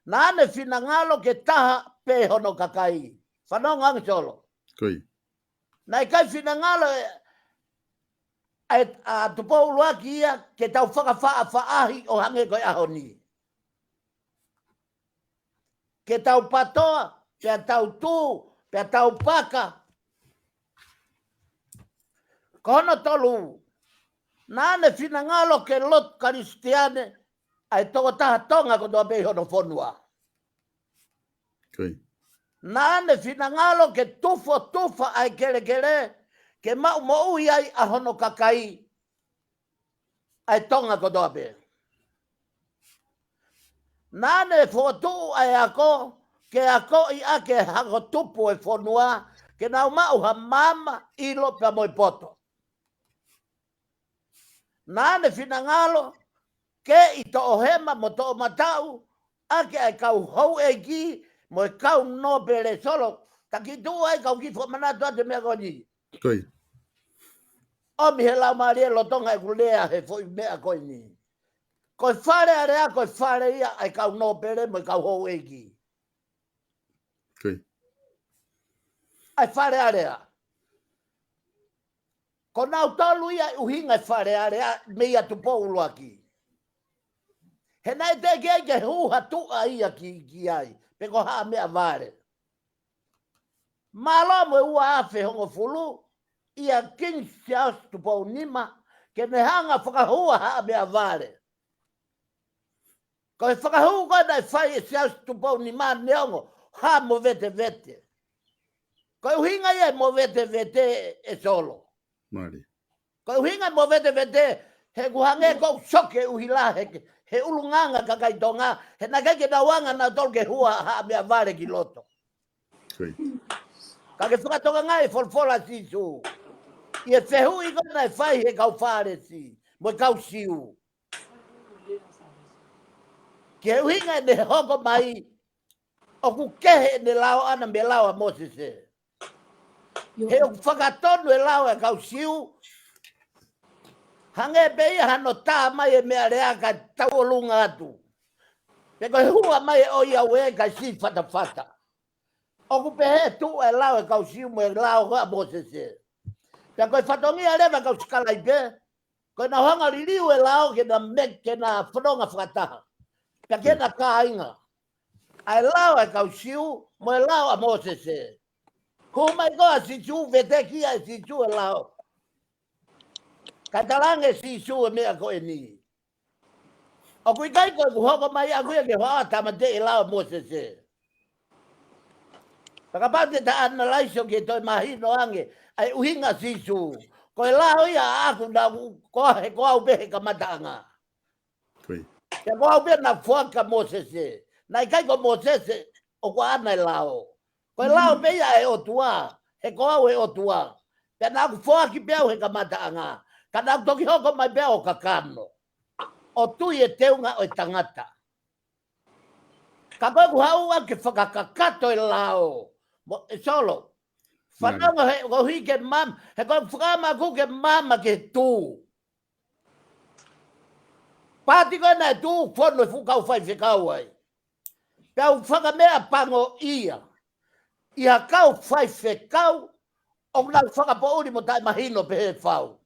Naʻa ne finangalo ke taha pē hono kakai. Fanongo ange Solo. Naʻe ʻikai finangalo ʻe, ʻe, ʻa Tupou ʻUluaki ia ke tau fakafaʻafaʻahi ʻo hangē ko e ʻaho ni. Ke tau patoa, pea tau tū, pea tau paka. Ko hono tolu, naʻa ne finangalo ke lotu Kalisitiane ʻa e tokotaha Tonga kotoa pē ʻi hono fonua. Naʻa ne finangalo ke tufotufa ʻa e kelekele, ke maʻu moʻui ai ʻa hono kakai, ʻa e Tonga kotoa pē. Naʻa ne fokotuʻu ʻa e ako, ke akoʻi ʻaki e hako tupu e fonua, ke nau maʻu ha maama, ʻilo pea mo e poto. Naʻa ne finangalo ke ʻi toʻohema mo toʻomataʻu ʻaki ʻa e kau houʻeiki mo e kau nōpele Solo. Taki tuʻu ai kau kiʻi fakamanatu atu e meʻa ko eni. ʻOmi he laumālie lolotonga ʻeku lea he foʻi meʻa ko eni. Ko e Fale Alea, ko e fale ia ʻa e kau nōpele mo e kau houʻeiki. ʻA e Fale Alea. Ko nautolu ia ʻuhinga e Fale Alea, meia Tupou ʻUluaki. He naʻe teʻeki ai ke hū ha tuʻa ia ki, ki ai, pe ko ha meʻavale. Mālō mo e ua afe hongofulu, ʻia Kingi Siaosi Tupou Nima, ke ne hanga fakahua ha meʻavale. Ko e fakahū ko ē naʻe fai ʻe Siaosi Tupou Nima neongo ha movetevete. Ko e ʻuhinga ia e movetevete ē Solo. Ko e ʻuhinga e movetevete, he ʻoku hangē ʻoku soke ʻuhila he, he ʻulungaanga kakai Tonga, he naʻe ʻikai ke nau hanga nautolu ke hua ha meʻavale ki loto. Ka ke fakatokangaʻi e folofola ʻa Sīsū ʻi he fehuʻi ko ē naʻe fai he kau Fālesi mo e kau Siu, ki he ʻuhinga ʻene hoko mai ʻoku kehe ʻene lao ʻana mei he lao ʻa Mōsese. He ʻoku fakatonu e lao ʻa e kau Siu, hangē pē ia hano tā mai e meʻalea kae tauʻolunga atu, pe ko e hua mai e ʻoiauē kae sī fatafata. ʻOku pehē tuʻu e lao ʻa e kau Siu mo e lao ʻa Mōsese. Pea ko e fatongia leva ʻa e kau sikalaipe, ko ʻenau hanga liliu e lao ke na me, ke na fononga fakataha, pea ke na kāinga. ʻA e lao ʻa e kau Siu mo e lao ʻa Mōsese. Hū mai ko ē ʻa Sīsū, veteki ʻe Sīsū e lao, kae talaange ʻe Sīsū e meʻa ko eni. ʻOku ʻikai ko ʻeku hoko mai ʻaku ia ke hoʻata mate e lao ʻa Mōsese. Pea kapau te ta analaiso ke toe mahino ange ʻa e ʻuhinga ʻa Sīsū, ko e lao ia ʻaku naʻa ku, ko, he ko au pē he kamataʻanga. He ko au pē naʻe foaki kia Mōsese. Naʻe ʻikai ko Mōsese ʻoku ʻana e lao. Ko e lao pē ia ʻa e ʻOtua, he ko au e ʻOtua. Pea naʻa ku foaki pē au he kamataʻanga, ka naʻa ku toki hoko mai pē au ʻo kakano, ʻo tui e teunga ʻo e tangata. Ka ko ʻeku haʻu ʻaku ke fakakakato e lao. Mo e solo. Fanongo he, ko hi ke mam, he ko e fakamaku ke mama ke tū. Pāti ko ē naʻe tuʻu fonu e fuʻu kau faifekau ai. Pea u fakameʻapangoʻia ʻi ha kau faifekau ʻoku nau fakapoʻuli mo taʻemahino pehē fau.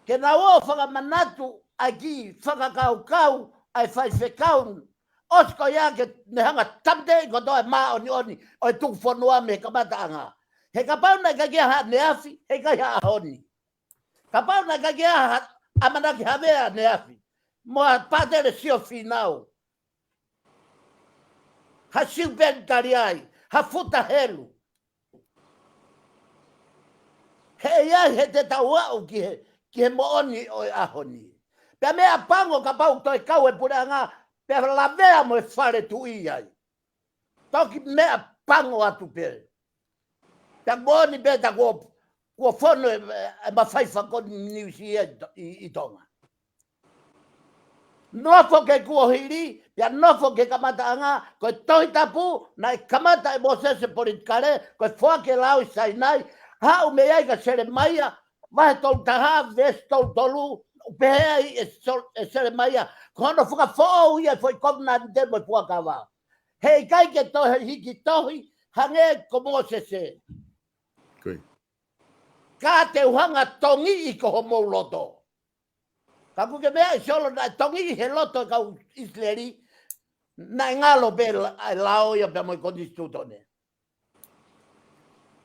Ke nau ō fakamanatu ʻa e kiʻi fakakaukau ʻa e faifekau, ʻosi ko ia ke ne hanga tapeteʻi kotoa e māʻoniʻoni ʻo e tuku fonua mei he kamataʻanga. He kapau naʻe ʻikai ke ʻi ai ha ʻaneafi, he ʻikai ha ʻaho ni. Kapau naʻe ʻikai ke ʻi ai ha ʻamanaki havea ʻaneafi, mo ha pātele sio fīnau, ha siupeli tali ai, ha futa helu, he ʻe ʻi ai he te tau aʻu ki he, ki he moʻoni ʻo e ʻaho ni. Pea meʻapango kapau toe kau e puleʻanga, pea lavea mo e fale tuʻi ai. Toki meʻapango atu pē. Pea moʻoni pē ta kuo, kuo fonu e, e mafai fakakomuniusi ʻi, ʻi, ʻi Tonga. Nofo ki he kuohili, pea nofo ki he kamataʻanga, ko e Tohi Tapu, naʻe kamata ʻe Mōsese politikale, ko e foaki e lao ʻi Sainai, haʻu mei ai kia Selemaia, vahe tolu taha, veesi tolu tolu, ʻoku pehē ai ʻe Sol-, ʻe Selemaia, ko hono fakafoʻou ia e foʻi kovinānite mo e fuakava. He ʻikai ke toe hiki tohi, hangē ko Mōsese. Ka te u hanga tongiʻi ko homou loto. Ka ʻoku ke meaʻi solo naʻe tongiʻi he loto e kau ʻIsileli, naʻe ngalo pē la-, e lao ia pea mo e konisitūtone.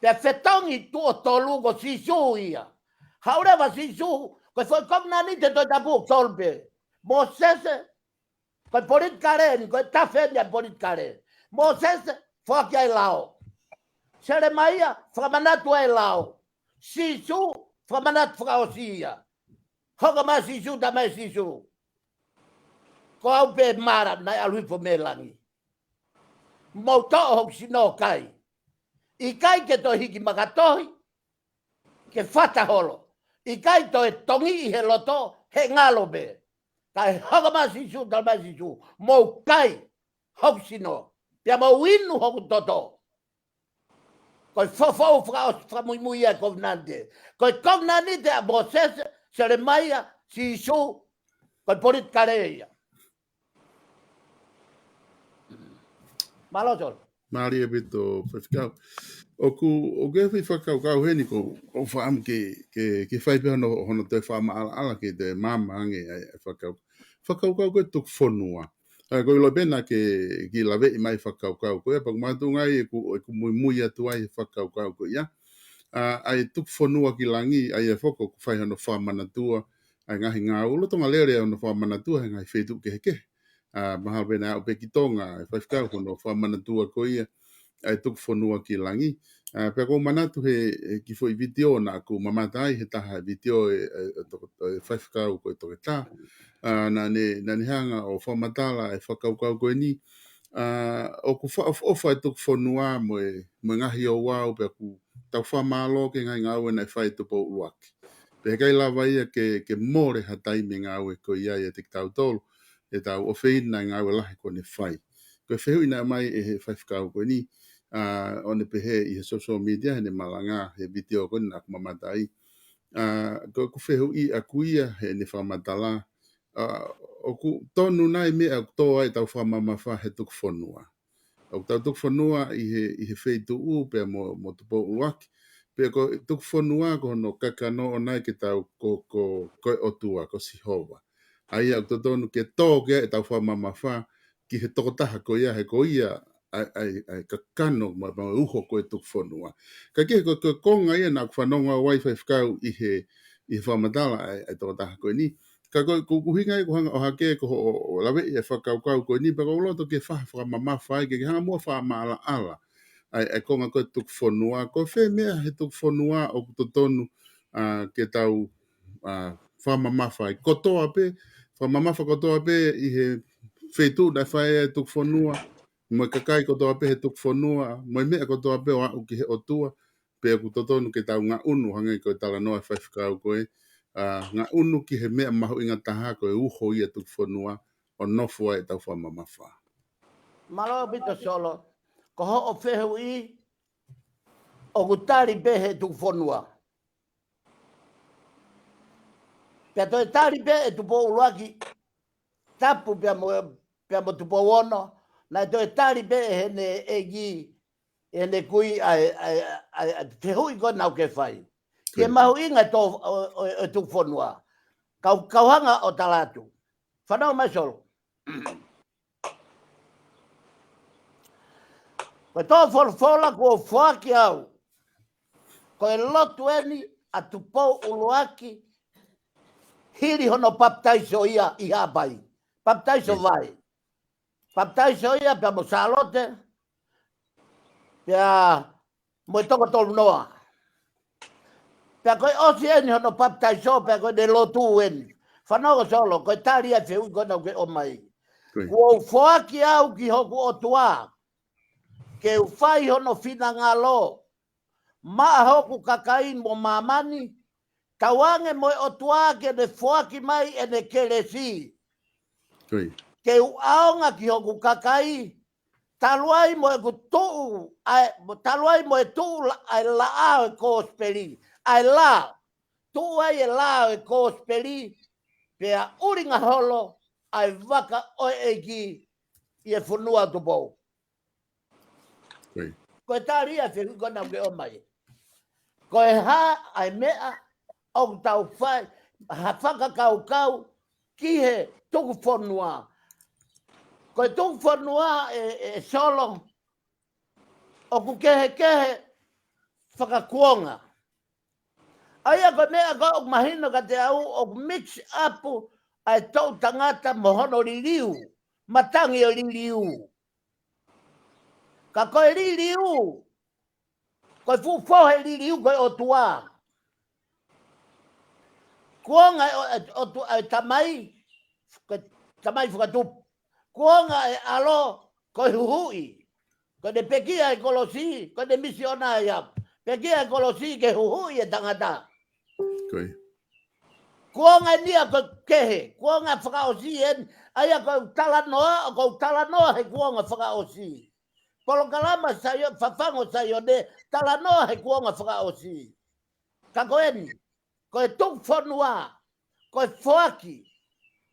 Pea fetongi tuʻo tolu ko Sīsū ia. Haʻu leva Sīsū, ko e foʻi kovinānite Tohi Tapu ʻoku tolu pē. Mōsese, ko e politikale eni, ko e tafe eni ʻa e politikale. Mōsese, foaki ai e lao. Selemaia, fakamanatu ai e lao. Sīsū, fakamanatu fakaʻosi ia. Hoko mai Sīsū, talamai ʻe Sīsū, ko au pē māla naʻe ʻalu hifo mei langi. Mou toʻo hoku sino ʻo kai. ʻIkai ke toe hiki makatohi, ke fata holo. ʻIkai toe tongiʻi he loto, he ngalo pē. Kae hoko mai Sīsū, talamai ʻe Sīsū, mou kai hoku sino, pea mou inu hoku toto. Ko e foʻou fakaʻosi fakamuimui ia e kovinānite. Ko e kovinānite ʻa Mōsese, Selemaia, Sīsū, ko e politikale ia. Mālō, Solo. Mālie ʻaupito, faifekau. ʻOku, ʻoku ʻi ai e foʻi fakakaukau heni ko, ʻoku ou fakaʻamu ke, ke, ke fai pē hono, hono toe fakamaʻalaʻala ke toe maama ange ʻa e, ʻa e fakakau-, fakakaukau ko e tuku fonua. ʻA, ʻoku ou ʻilo pē naʻa ke kiʻi laveʻi mai fakakaukau ko ia, pea ʻoku makatuʻunga ai ʻeku, ʻeku muimui atu ai he fakakaukau ko ia. ʻA, ʻa e tuku fonua ki langi, ʻa ia foki ʻoku fai hono fakamanatua ʻa e ngaahi ngāue, lolotonga lele hono fakamanatua he ngaahi feituʻu kehekehe. ʻA, mahalo pē naʻe aʻu pē ki Tonga, ʻe faifekau, ko hono fakamanatua ko ia ʻa e tuku fonua ki langi. ʻA, pea ʻoku ou manatu he, he kiʻi foʻi vitiō naʻa ku mamata ai, he taha e vitiō ʻe, ʻe, ʻe toko-, ʻe faifekau ko e toketā. ʻA, naʻa ne, naʻa ne hanga ʻo fakamatala e fakakaukau ko eni, ʻA, ʻoku faʻofoʻofa e tuku fonua mo e, mo e ngaahi ouau pea ʻoku tau fakamālō ki he ngaahi ngāue naʻe fai ʻe Tupou ʻUluaki. Pea heʻikai lava ia ke, ke mole ha taimi e ngāue ko ia ʻiate kitautolu, ʻetau ʻofeina e ngāue lahi kuo ne fai. Ko e fehuʻi naʻe ʻomai ʻe he faifekau ko eni, ʻa, ʻo ne pehē ʻi he social media, heʻene malanga, he vitiō ko eni naʻa ku mamata ai. ʻA, ko ʻeku fehuʻi ʻaku ia, heʻene fakamatala, ʻa, ʻoku tonu nai meʻa ʻoku tō ai ʻetau fakamamafa he tuku fonua. ʻOku tau tuku fonua ʻi he, ʻi he feituʻu pea mo, mo Tupou ʻUluaki. Pea ko e tuku fonua ko hono kakano ʻoʻona ia ke tau ko, ko, ko e ʻOtua, ko Sihova. ʻA ia ʻoku totonu ke tō ki ai ʻetau fakamamafa ki he tokotaha ko ia, he ko ia ʻa e, ʻa e, ʻa e kakano mo, mo e uho ko e tuku fonua. Ka ko e, ko e, ko e konga ia naʻa ku fanongo au ai faifekau ʻi he, ʻi he fakamatala ʻa e, ʻa e tokotaha ko eni. Ka ko e, ko ʻeku ʻuhinga ia ʻoku hanga ʻo hake ko hoʻo, ʻo laveʻi e fakakaukau ko eni, pea ʻoku ou loto ke fai ha fakamamafa ai, ke, ke hanga muʻa ʻo fakamaʻalaʻala ʻa e, ʻa e konga ko e tuku fonua, ko fē meʻa he tuku fonua ʻoku totonu, ʻa, ke tau, ʻa, fakamamafa ai kotoa pē, fakamamafa kotoa pē ʻi he feituʻu naʻe fai ai e tuku fonua, mo e kakai kotoa pē he tuku fonua, mo e meʻa kotoa pē ʻo aʻu ki he ʻOtua, pea ʻoku totonu ke tau ngaʻunu, hangē ko e talanoa e faifekau ko ē, ʻa, ngaʻunu ki he meʻa mahuʻinga taha ko e uho ia e tuku fonua, ʻo nofo ai ʻetau fakamamafa. Mālō ʻaupito Solo, ko hoʻo fehuʻi ʻoku tali pē he tuku fonua. Pea toe tali pē ʻe Tupou ʻUluaki, tapu pea mo, pea mo Tupou Ono, naʻe toe tali pē ʻe heʻene ʻeiki, ʻe heʻene kui ʻa e, ʻa e, ʻa e, ʻa e fehuʻi ko ē naʻa ku fai. Ke mahuʻinga e tō, ʻo, ʻo, ʻo e tuku fonua. Kau, kau hanga ʻo tala atu. Fanongo mai Solo. Ko e tō folofola kuo foaki au. Ko e lotu eni ʻa Tupou ʻUluaki hili hono papitaiso ia ʻi Haʻapai. Papitaiso vai. Papitaiso ia pea mo Sālote, pea mo e toko tolu noa. Pea ko e ʻosi eni hono papitaiso, pea ko ʻene lotu eni. Fanongo Solo, ko e tali ʻa e fehuʻi ko ē naʻa ke ʻomai. Kuo u foaki au ki hoku ʻOtua, ke u fai hono finangalo, maʻa hoku kakai mo māmani, tauange mo e ʻOtua ke ne foaki mai ʻene kelesi. Ke u ʻaonga ki hoku kakai, talu ai mo ʻeku tuʻu, ʻa e, mo talu ai mo e tuʻu la-, ʻa e laʻā ʻo e kosipeli, ʻa e lā, tuʻu ai e lā ʻo e kosipeli, pea ʻulinga holo ʻa e vaka ʻo e ʻEiki ʻi he fonua Tupou. Ko e tali ʻa e fehuʻi ko ē naʻa ke ʻomai. Ko e hā ʻa e meʻa ʻoku tau fai, ha fakakaukau ki he tuku fonua. Ko e tuku fonua ʻe, ʻe Solo, ʻoku kehekehe fakakuonga. ʻA ia ko e meʻa ko ē ʻoku mahino kiate au ʻoku mix up ʻa e toʻu tangata mo hono liliu, matangi ʻo e liliu. Ka ko e liliu, ko e fuʻu fohe liliu ko e ʻOtua. Kuonga ʻo, ʻo, ʻo, ʻo e Tamai, ko e Tamai Fakatupu. Kuonga e ʻAlo, ko e Huhuʻi. Ko ʻene pekia e kolosi, ko ʻene misiona ia. Pekia e kolosi ke huhuʻi e tangata. Kuonga eni ia ko e kehe, kuonga fakaʻosi eni, ʻa ia ko e talanoa, ko e talanoa he kuonga fakaʻosi. Polokalama Saio-, Fafangu ʻo Saione, talanoa he kuonga fakaʻosi. Ka ko eni, ko e tuku fonua, ko e foaki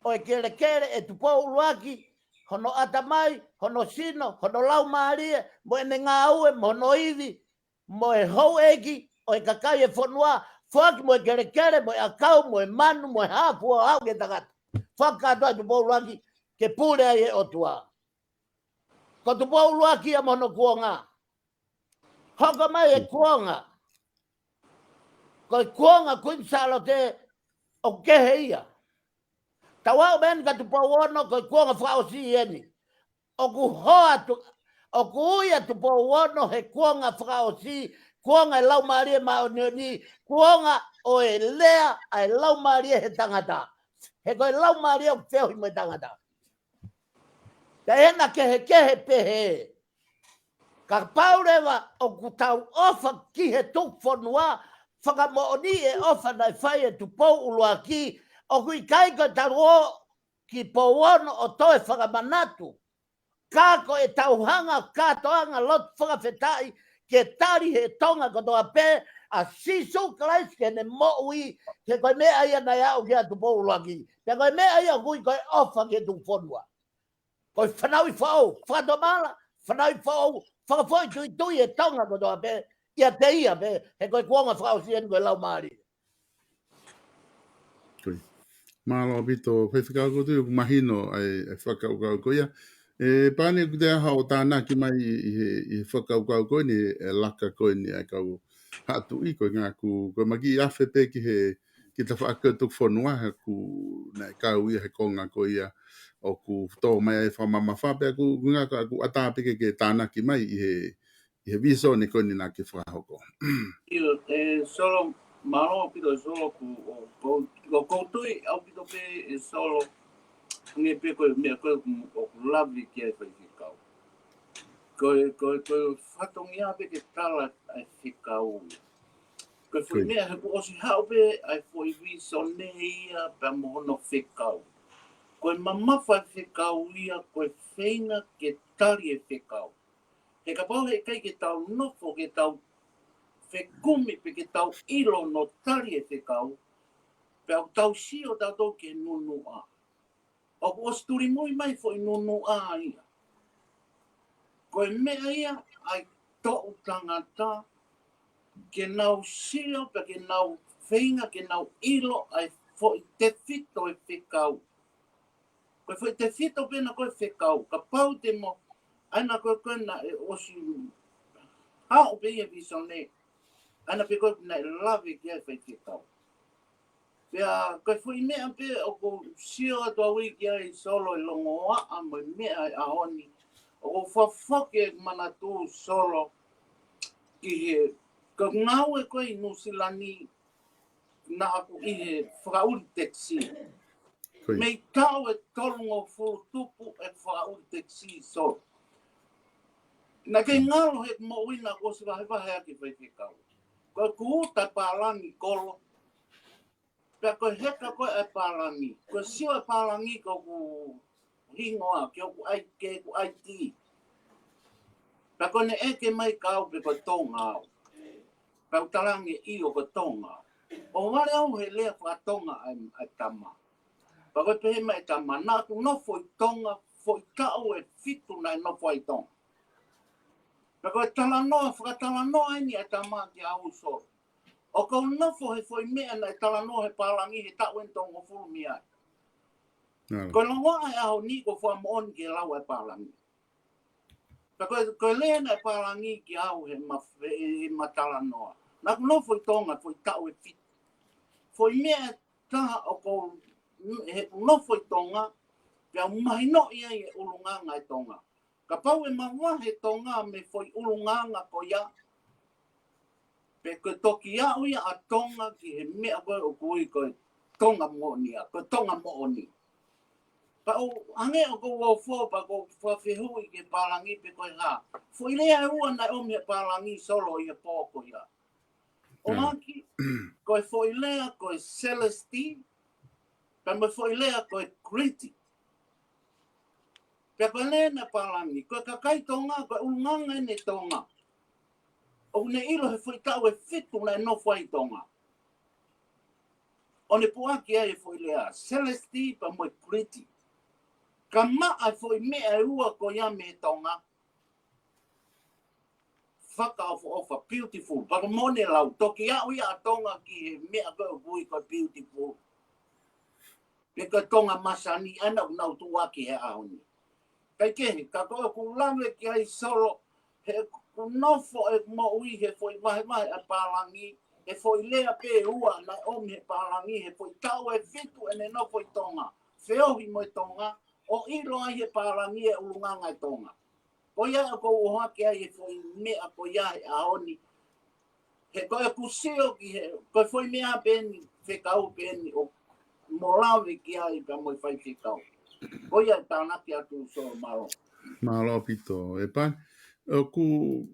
ʻo e kelekele ʻe Tupou ʻUluaki, hono ʻatamai, hono sino, hono laumālie, mo ʻene ngāue, mo hono ivi, mo e houʻeiki ʻo e kakai e fonua, foaki mo e kelekele, mo e ʻakau, mo e manu, mo e hā fua ʻo aʻu ki he tangata. Foaki kātoa ʻe Tupou ʻUluaki ke pule ai e ʻOtua. Ko Tupou ʻUluaki ia mo hono kuonga. Hoko mai e kuonga. Ko e kuonga Kuini Sālote ʻoku kehe ia. Tau aʻu mei heni kia Tupou Ono, ko e kuonga fakaʻosi eni. ʻOku hoa atu, ʻoku ui ʻa Tupou Ono he kuonga fakaʻosi, kuonga e Laumālie Māʻoniʻoni, kuonga ʻo e lea ʻa e Laumālie he tangata. He ko e Laumālie ʻoku feohi mo e tangata. Pea ʻi heʻena kehekehe pehē, kapau leva ʻoku tau ʻofa ki he tuku fonua, fakamoʻoni e ʻofa naʻe fai ʻe Tupou ʻUluaki, ʻoku ʻikai ko e talu ʻo ki Pouono ʻo toe fakamanatu. Ka ko e tauhanga, kātoanga lotu fakafetaʻi, ke tali he Tonga kotoa pē ʻa Sīsū Kalaisi ki heʻene moʻui, he ko e meʻa ia naʻe aʻu ki ai ʻa Tupou ʻUluaki. Pea ko e meʻa ia ʻoku ui ko e ʻofa ki he tuku fonua. Ko e fanauʻi foʻou, fakatomala, fanauʻi foʻou, fakafoʻituitui e Tonga kotoa pē, ʻiate ia pē, he ko e kuonga fakaʻosi eni ko e laumālie. Mālō ʻaupito, Faifekau Koutoʻi, ʻoku mahino ai e fakakaukau ko ia. ʻE Pane, ʻoku te ʻaho ʻo tānaki mai ʻi, ʻi he, ʻi he fakakaukau ko eni, e laka ko eni ʻa e kau Haʻa Tuʻi, ko e ngaahi ʻoku, ko e maki afe pē ki he, ki he tafaʻaki ʻo e tuku fonua, he ʻoku naʻe kau ia he konga ko ia ʻoku tō mai ai e fakamamafa, pea ʻoku, ʻoku ngaahi ʻoku, ʻoku ʻatā pē ke, ke tānaki mai ʻi he, ʻi he vīsone ko eni naʻa ke fakahoko. ʻIo, ʻe Solo, mālō ʻaupito Solo, ʻoku, ʻo, ʻoku, ʻoku ou tui ʻaupito pē ʻe Solo, hangē pē ko e meʻa ko ē ʻoku, ʻoku lave ki ai Faifekau. Ko e, ko e, ko e fatongia pē ke tala ʻa e fekau. Ko e foʻi meʻa he kuo ʻosi haʻu pē ʻa e foʻi vīsone ia pea mo hono fekau. Ko e mamafa e fekau ia, ko e feinga ke tali e fekau. He kapau he ʻikai ke tau nofo, ke tau fekumi, pe ke tau ʻilo hono tali e fekau, pea ʻoku tau sio tautolu ki he nunuʻa. ʻOku ʻosi tulimui mai foʻi nunuʻa ia. Ko e meʻa ia ʻa e toʻu tangata, ke nau sio, pe ke nau feinga, ke nau ʻilo ʻa e foʻi tefito e fekau. Ko e foʻi tefito pē ena ko e fekau. Kapau te mo, ʻa ena ko e ko ena ʻe ʻosi haʻu pē ia vīsone. ʻA ena pē ko ena ʻe lave ki ai Faifekau. Pea ko e foʻi meʻa pē ʻoku ou sio atu au ki ai Solo ʻi he longoaʻa mo e meʻa ʻi he ʻaho ni. ʻOku ou fafake manatu Solo ki he, ko e ngāue ko ē ʻi Nuʻusila ni, naʻa ku ʻi he fakaʻuli tekisī. Mei taʻu ʻe tolungofulu tupu ʻeku fakaʻuli tekisī Solo. Naʻe kei ngalo he moʻui naʻa ku ʻosi vahevahe ʻaki Faifekau. Ko ʻeku uta e pālangi kolo. Pea ko e heka ko ē e pālangi. Ko e sio e pālangi ko ʻeku hingoa, ke ʻoku ʻai, ke ʻoku ʻai ki. Pea ko ʻene ʻeke mai kia au pe ko e Tonga au. Pea u talaange ʻio ko e Tonga au. ʻO vale au he lea fakatonga ʻa e, ʻa e tama. Pea ko e pehē mai e tama, naʻa ku nofo ʻi Tonga, foʻi taʻu ʻe fitu naʻe nofo ai Tonga. Pea ko e talanoa, fakatalanoa eni ʻa e tama kia au Solo. ʻOku ou nofo he foʻi meʻa naʻe talanoa he pālangi he taʻu ʻe tolungofulu mei ai. Ko e longoaʻa e ʻaho ni ko e fakamoʻoni ke lau e pālangi. Pea ko e, ko e lea naʻe pālangi kia au he ma, he, he ma talanoa. Naʻa ku nofo ʻi Tonga, foʻi taʻu ʻe fitu. Foʻi meʻa taha ʻoku ou, he ku nofo ʻi Tonga, pea u mahinoʻi ai e ʻulungaanga e Tonga. Kapau ʻe mavahe Tonga mei he foʻi ʻulungaanga ko ia, pe ko e toki aʻu ia ʻa Tonga ki he meʻa ko ē ʻoku ui ko e Tonga moʻoni ia, ko e Tonga moʻoni. Pea ʻoku hangē ʻoku ou ʻofa, pea ʻoku ou fakafehuʻi ki he pālangi pe ko e hā. Foʻi lea ʻe ua naʻe ʻomi he pālangi Solo ʻi he pō ko ia. ʻUluaki, ko e foʻi lea ko e celeste, pea mo e foʻi lea ko e gritty. Pea ko e lea naʻe pālangi, ko e kakai Tonga, ko e ʻulungaanga eni e Tonga. ʻOku ne ʻilo he foʻi taʻu ʻe fitu naʻe nofo ai Tonga. ʻO ne puʻaki ai e foʻi lea, celeste pea mo e gritty. Ka maʻa e foʻi meʻa ʻe ua ko ia mei Tonga. Fakaʻofoʻofa, beautiful. Pea ko e moʻoni e lau, toki aʻu ia ʻa Tonga ki he meʻa ko ē ʻoku ui ko e beautiful. Pe ko e Tonga masani, ʻa ena ʻoku nau tuʻuaki he ʻaho ni. Kaikehe, ka ko ʻeku lave ki ai Solo, he ʻeku nofo ʻeku moʻui he foʻi vahevahe ʻa e pālangi, he foʻi lea pē ʻe ua naʻe ʻomi he pālangi, he foʻi taʻu ʻe fitu ʻene nofo ʻi Tonga. Feohi mo e Tonga, ʻo ʻilo ai he pālangi e ʻulungaanga e Tonga. Ko ia ʻoku ou ʻohake ai e foʻi meʻa ko ia he ʻaho ni. He ko ʻeku sio ki he, ko e foʻi meʻa pē eni, fekau pē eni ʻoku mo lave ki ai pea mo e faifekau. Ko ia e tānaki atu, Solo, mālō. Mālō ʻaupito, ʻEpani. ʻOku,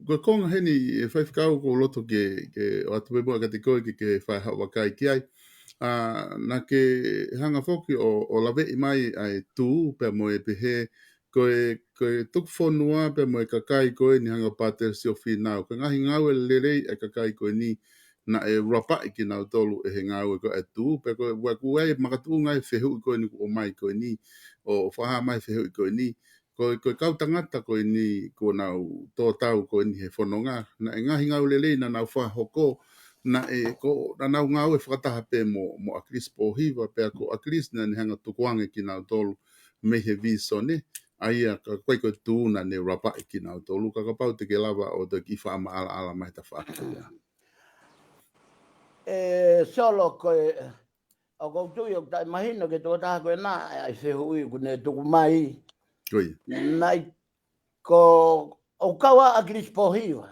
ko e konga heni, ʻe faifekau, ʻoku ou loto ke, ke ʻoatu pē muʻa kiate koe ke, ke fai haʻo vakai ki ai. ʻA, naʻa ke hanga foki ʻo, ʻo laveʻi mai ʻa e tuʻu pea mo e pehē, ko e, ko e tuku fonua pea mo e kakai ko eni hanga ʻo pātele siʻo fīnau. Ko e ngaahi ngāue lelei ʻa e kakai ko eni naʻe rapaʻi kinautolu ʻe he ngāue ko ē ʻa e tuʻu, pea ko e, ʻoku ʻi ai e makatuʻunga e fehuʻi ko eni kuo ʻomai ko eni, ʻo fakahā mai e fehuʻi ko eni. Ko, ko e kau tangata ko eni kuo nau tō tau ko eni he fononga, naʻe ngaahi ngāue lelei naʻa nau fakahoko, naʻe ko, naʻa nau ngāue fakataha pē mo, mo ʻAkilisi Pōhiva, pea ko ʻAkilisi naʻa ne hanga ʻo tukuange kinautolu mei he vīsone, ʻa ia ka ko e, ko e tuʻu naʻa ne rapaʻi kinautolu, ka kapau te ke lava ʻo toe kiʻi fakamaʻalaʻala mai he tafaʻaki ko ia. ʻE, Solo, ko e, ʻoku ou tui ʻoku taʻemahino ki he tokotaha ko ena ʻa e fehuʻi kuo ne tuku mai. Ko ia. Naʻe, ko, ʻoku kau ʻa ʻAkilisi Pōhiva.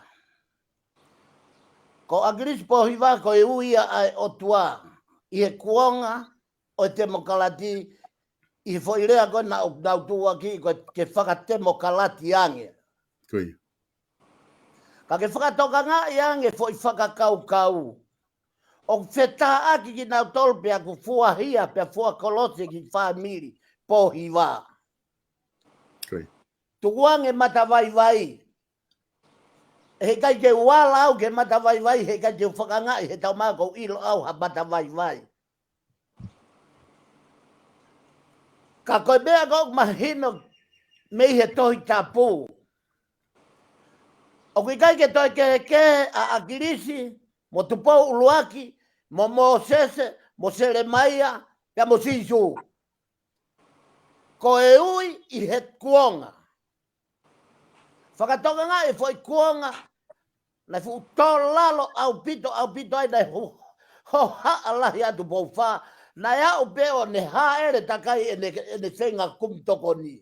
Ko ʻAkilisi Pōhiva ko e ui ia ʻa e ʻOtua ʻi he kuonga ʻo e temokalati, ʻi he foʻi lea ko ē naʻa nau tuʻuaki ko e ke fakatemokalati ange. Ko ia. Ka ke fakatokangaʻi ange foʻi fakakaukau ʻoku fetāʻaki kinautolu pea ʻoku fuahia pea fuakolosi e kiʻi fāmili Pōhiva. Ko ia. Tukuange Matavaivai. Heʻikai ke u ala au ki he Matavaivai, heʻikai ke u fakangaʻi he taumaiā ʻoku ou ʻilo au ha Matavaivai. Ka ko e meʻa ʻoku mahino mei he Tohi Tapu, ʻoku ʻikai ke toe kehekehe ʻa ʻAkilisi mo Tupou ʻUluaki mo Mōsese mo Selemaia pea mo Sīsū. Ko e ui ʻi he kuonga. Fakatokangaʻi e foʻi kuonga, naʻe fuʻu tō lalo ʻaupito, ʻaupito ai naʻe ho-, hohaʻa lahi atu Tupou Fā, naʻe aʻu pē ʻo ne hāʻele takai ʻene, ʻene feinga kumi tokoni.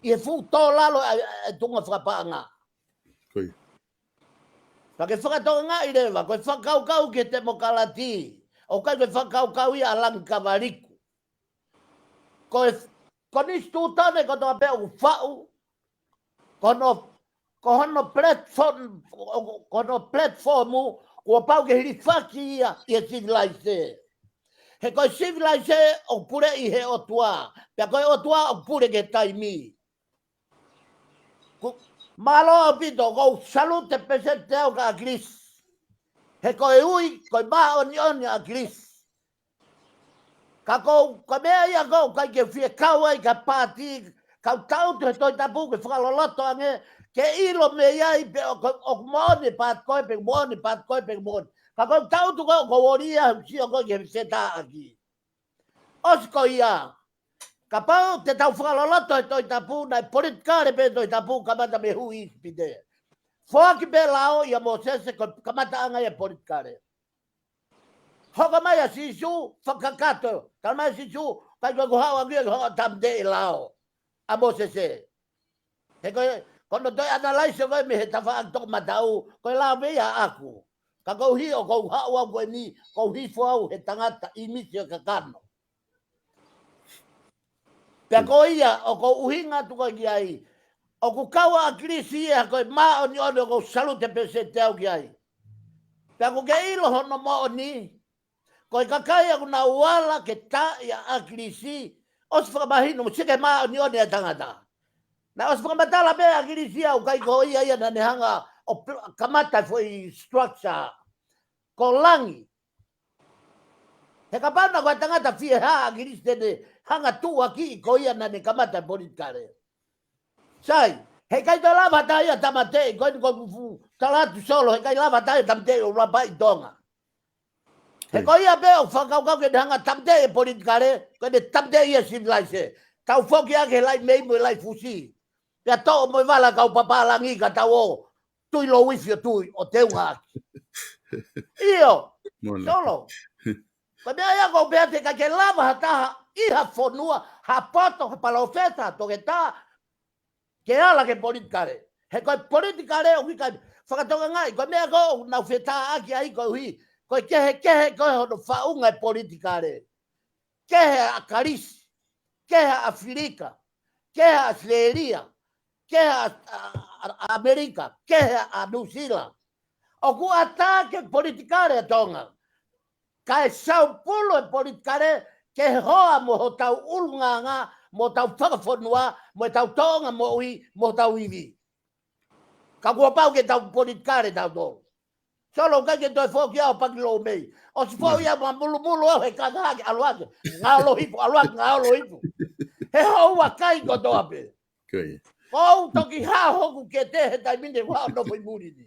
ʻI he fuʻu tō lalo ʻa e, ʻa e tuʻunga fakapaʻanga. Ko ia. Ka ke fakatokangaʻi leva, ko e fakakaukau ki he temokalati, ʻoku ʻikai ko e fakakaukau ia ʻa Langikavaliku. Ko e, konisitūtone kotoa pē ʻoku faʻu, ko hono, ko hono platform, ko hono platform, kuo pau ke hilifaki ia ʻi he sivilaise. He ko e sivilaise ʻoku puleʻi he ʻOtua, pea ko e ʻOtua ʻoku pule ki he taimi. Ko, mālō ʻaupito, ʻoku ou salute pē siʻi te au kia ʻAkilisi. He ko e ui, ko e māʻoniʻoni ʻa ʻAkilisi. Ka ko, ko e meʻa ia ʻoku ʻikai ke fie kau ai ki ha paati, ka u tangutu he Tohi Tapu ke fakaloloto ange, ke ʻilo mei ai pe ʻoku, ʻoku moʻoni e paati ko ē, pe moʻoni e paati ko ē, pe moʻoni. Ka ko e tangutu ko ē ʻoku ou ʻolia, sio ko ē ki he fetāʻaki. ʻOsi ko ia, kapau te tau fakaloloto he Tohi Tapu, naʻe politikale pē Tohi Tapu, kamata mei he huʻi ʻIsipite. Foaki pē lao ʻia Mōsese ko e kamataʻanga ia e politikale. Hoko mai ʻa Sīsū, fakakakato. Tala mai ʻa Sīsū, ʻikai ko ʻeku haʻu au ia ke hoko ʻo tāmateʻi e lao ʻa Mōsese. He ko e, ko hono toe analyze ko ē mei he tafaʻaki tokamataʻu, ko e lao pē ia ʻaʻaku. Ka koeʻuhi ʻoku ou haʻu au ko eni, ʻoku ou hifo au he tangata ʻīmisi ʻo e kakano. Pea ko ia, ʻoku ou ʻuhinga atu ko ē ki ai. ʻOku kau ʻa ʻAkilisi ia ko e māʻoniʻoni ʻoku ou salute pē siʻi te au ki ai. Pea ʻoku ke ʻilo hono moʻoni, ko e kakai ʻoku nau ala ke tā ʻia ʻAkilisi, ʻosi fakamahino mo sike māʻoniʻoni ʻa e tangata. Naʻe ʻosi fakamatala pē ʻa ʻAkilisi ia ʻoku ʻikai ko ia ia naʻa ne hanga ʻo pl-, kamata e foʻi structure. Ko Langi. He kapau naʻe ko e tangata fie hā ʻa ʻAkilisi te ne hanga tuʻuaki ko ia naʻa ne kamata e politikale. Sai, heʻikai toe lava ha taha ia ʻo tāmateʻi, ko eni ʻoku ou fuʻu tala atu Solo, heʻikai lava ha taha ia ʻo tāmateʻi ʻo Rapaʻi Tonga. He ko ia pē ʻoku fakakaukau ke ne hanga tāmateʻi e politikale, ko ʻene tāmateʻi ia e sivilaise. Tau foki ake he laʻi mei mo e laʻi fusi. Pea toʻo mo e vala kau papālangi ka tau ō tui lou ifi ʻo tui ʻo teunga ʻaki. ʻIo, Solo. Ko e meʻa ia ʻoku ou pehē atu heʻikai ke lava ha taha ʻi ha fonua, ha poto, ha palōfesa, toketā, ke ala ki he politikale. He ko e politikale ʻoku ʻikai, fakatokangaʻi, ko e meʻa ko ē ʻoku nau fetāʻaki ai koeʻuhi, ko e kehekehe ko ē hono faʻunga e politikale. Kehe ʻa ʻAkilisi, kehe ʻa ʻAfilika, kehe ʻa ʻAositelēlia, kehe ʻa, ʻa, ʻa, ʻa ʻAmelika, kehe ʻa Nuʻusila. ʻOku ʻatā ke politikale ʻa Tonga. Kae saupulu e politikale ke hoa mo hotau ʻulungaanga, mo hotau fakafonua, mo hotau tōʻonga moʻui, mo hotau ivi. Ka kuo pau ke tau politikale tautolu. Solo, ʻikai ke toe foki au paki lou mei. ʻOsi foʻi ia ma mulumulu au he kaka hake ʻalu hake. Ngaolo hiku, ʻalu hake, ngaolo hiku. He houa kai kotoa pē. Ko ia. Ko u toki hao hoku kete he taimi ni ʻoku ou nofo ʻi muli ni.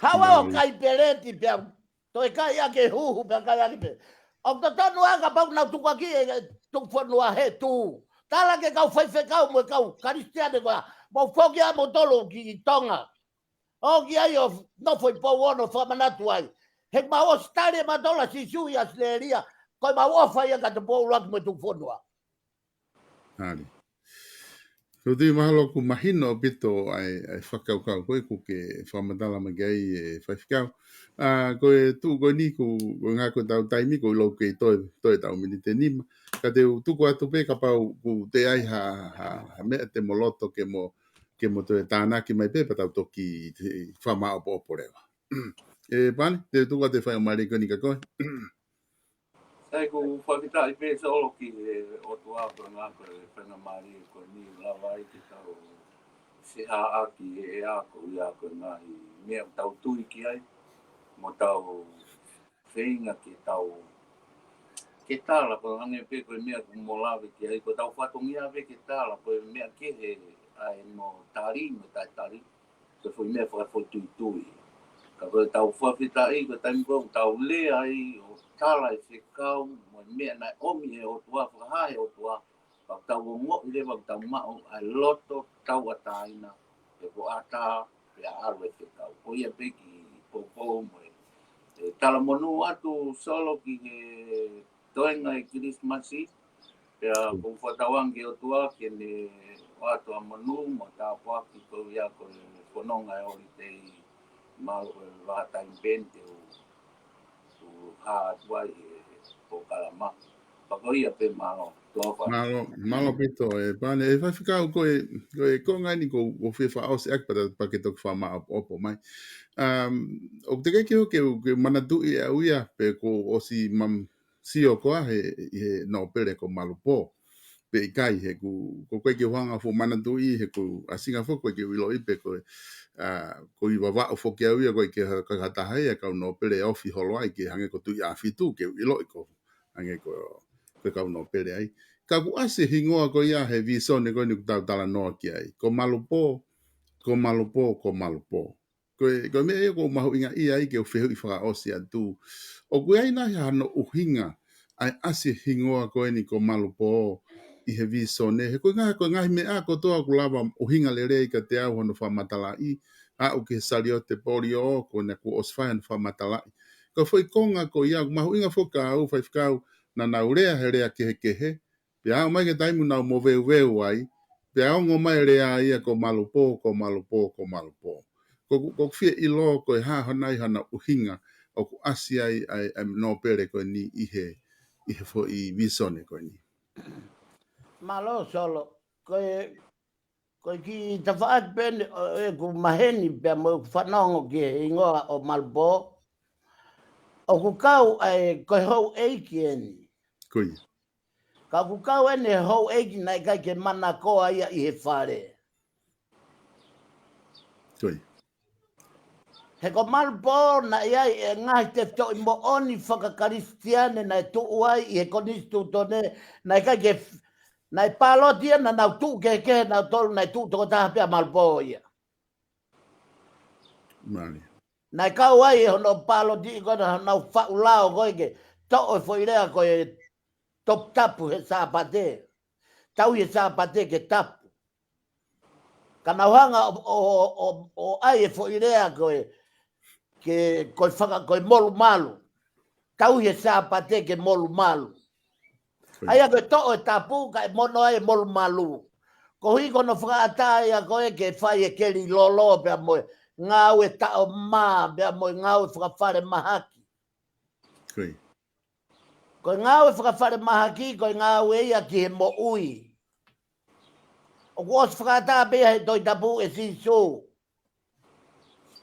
Haʻu ʻo kai peleti pea toe kai ake huhu pea kai ake pē. ʻOku totonu ʻa kapau nau tukuakiʻi e tuku fonua he tu. Tala ke kau faifekau mo e kau Kalisitiane ko ia. Mau foki ʻa moutolu ki Tonga. ʻOku ʻi ai ʻo nofo ʻi Pouono fakamanatu ai. He mau ʻOsitelēlia mautolu ʻa Sīsū ʻi ʻAositelēlia. Ko e mau ʻofa ia ka te pou ʻuluaki mo e tuku fonua. Hali. Ko tui mahalo ʻoku mahino ʻaupito ʻa e, ʻa e fakakaukau ko ē ʻoku ke fakamatala mai ki ai e faifekau. ʻA, ko e tuʻu ko eni ʻoku, ko e ngā ko e tau taimi ʻoku ʻilo ʻoku kei toe, toe tau miniti ʻe nima. Ka te u tuku atu pē kapau ʻoku toe ʻi ai ha, ha, ha meʻa te mo loto ke mo, ke mo toe tānaki mai pē pea tau toki fakamāʻopoʻopo leva. ʻE Pane, te u tuku atu e fai ʻo mali ko eni kia koe. Sai, ʻoku ou fakafetaʻi pē Solo ki he ʻOtua ko e ngā ko e faingamālie ko eni lava ai ke tau feʻaʻaki he ʻea ko ia ko e ngaahi meʻa ʻoku tau tui ki ai. Mo tau feinga ke tau, ke tala, ko e hangē pē ko e meʻa ʻoku mo lave ki ai, ko ʻetau fatongia pē ke tala, ko e meʻa kehe ʻa e mo tali, mo taʻetali. Ko e foʻi meʻa fakafoʻituitui. Ka ko ʻetau fakafetaʻi, ko e taimi ko ē ʻoku tau lea ai ʻo tala e fekau, mo e meʻa naʻe ʻomi ʻe he ʻOtua, fakahā ʻe he ʻOtua, pea ʻoku tau ongoʻi leva ʻoku tau maʻu ʻa e loto tauʻatāina, ʻe ko ʻatā, pea ʻalu e fekau. Ko ia pē ki poupou mo e, e talamonū atu Solo ki he toenga e Kilisimasi, pea ʻoku ou fakatauange ki he ʻOtua ke ne ʻoatu ʻa e monū mo e tāpuaki ko ia ko e fononga e holiday, mahalo ko e vahaʻa taimi pē eni te u, u hā atu ai he polokalama. Pea ko ia pē, mālō. Tuʻa ʻofa. Mālō, mālō ʻaupito e Pane. ʻE faifekau ko e, ko e konga eni ʻoku ou, ʻoku ou fie fakaʻosi ʻaki pea ta, pea ke toki fakamāʻopoʻopo mai. Um, ʻoku teʻeki ke u, ke u manatuʻi ʻe au ia pe kuo ʻosi mam sio koā he, he nōpele ko Malupō. Pe ʻikai he ʻoku, ʻoku ʻikai ke u hanga ʻo fuʻu manatuʻi he ʻoku ʻasinga foki ʻoku ʻikai ke u ʻiloʻi pe ko e, ʻa, ʻoku ou Vavaʻu foki au ia ʻoku ʻikai ke ha, ka, ka taha ia kau nōpele ofi holo ai ke hangē ko Tuʻiʻāfitu ke u ʻiloʻi ko, hangē ko, ko e kau nōpele ai. Ka ʻoku ʻasi e hingoa ko ia he visone ko eni ʻoku tau talanoa ki ai. Ko Malupō, ko Malupō, ko Malupō. Ko e, ko e meʻa ia ʻoku ou mahuʻingaʻia ai ke u fehuʻi fakaʻosi atu. ʻOku ʻi ai nai hano ʻuhinga ʻa e ʻasi e hingoa ko eni ko Malupō ʻi he visone. He ko e ngaahi, ko e ngaahi meʻa kotoa ʻoku lava ʻuhinga lelei kiate au hono fakamatalaʻi, aʻu ki he saliote polio, ko ena kuo ʻosi fai hono fakamatalaʻi. Ko e foʻi konga ko ia, ʻoku mahuʻinga foki ʻa e faifekau naʻa nau lea he lea kehekehe, pea aʻu mai ki he taimi ʻoku nau moveuveu ai, pea ongo mai e lea ia ko Malupō, ko Malupō, ko Malupō. Ko, ko, ʻoku ou fie ʻilo ko e hā hona ʻi hana ʻuhinga ʻoku ʻasi ai, ai, ai nōpele ko eni ʻi he, ʻi he foʻi visone ko eni. Mālō Solo, ko e, ko e kiʻi tafaʻaki pē eni, ʻo, ʻeku maheni pea mo ʻeku fanongo ki he hingoa ʻo Malupō. ʻOku kau ai ko e houʻeiki eni. Ko ia. Ka ʻoku kau eni e houʻeiki naʻe ʻikai ke manakoa ia ʻi he fale. Ko ia. He ko Malupō naʻe ʻi ai e ngaahi tefitoʻi moʻoni fakakalisitiane naʻe tuʻu ai ʻi he konisitūtone, naʻe ʻikai ke, naʻe pāloti ia naʻa nau tuʻu kehekehe nautolu, naʻe tuʻu tokotaha pē ʻa Malupō ia. Mālie. Naʻe kau ai e hono pāloti ko ena honau faʻu lao ko ē ke toʻo e foʻi lea ko e toputapu he Sāpate. Tauhi e Sāpate ke tapu. Ka nau hanga ʻo, ʻo, ʻo, ʻo, ʻo ʻai e foʻi lea ko e, ke, ko e faka-, ko e molumalu. Tauhi e Sāpate ke molumalu. Ko ia. ʻA ia ko e toʻo e tapu kae mono ai e molumalu. Koeʻuhi ko hono fakaʻatā ia ko ē ke fai e keli lolo pea mo e ngāue taʻo mā, pea mo e ngāue fakafalemahaki. Ko ia. Ko e ngāue fakafalemahaki, ko e ngāue ia ki he moʻui. ʻOku ʻosi fakaʻatā pē ia he Tohi Tapu ʻe Sīsū.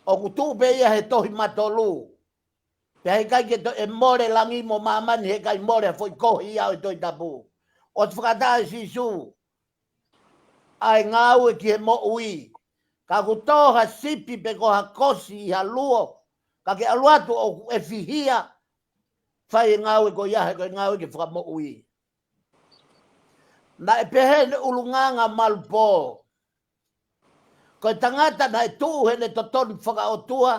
ʻOku tuʻu pē ia he tohi Matolu. Pea heʻikai ke toe mole langi mo māmani, heʻikai mole ha foʻi kohi ia ʻo e Tohi Tapu. ʻOsi fakaʻatā ʻe Sīsū ʻa e ngāue ki he moʻui. Ka ʻoku tō ha sipi pe ko ha kosi ʻi ha luo, ka ke ʻalu atu ʻoku ʻefihia, fai e ngāue ko ia he ko e ngāue ke fakamoʻui. Naʻe pehē ʻene ʻulungaanga Malupō. Ko e tangata naʻe tuʻu heʻene totonu fakaʻotua,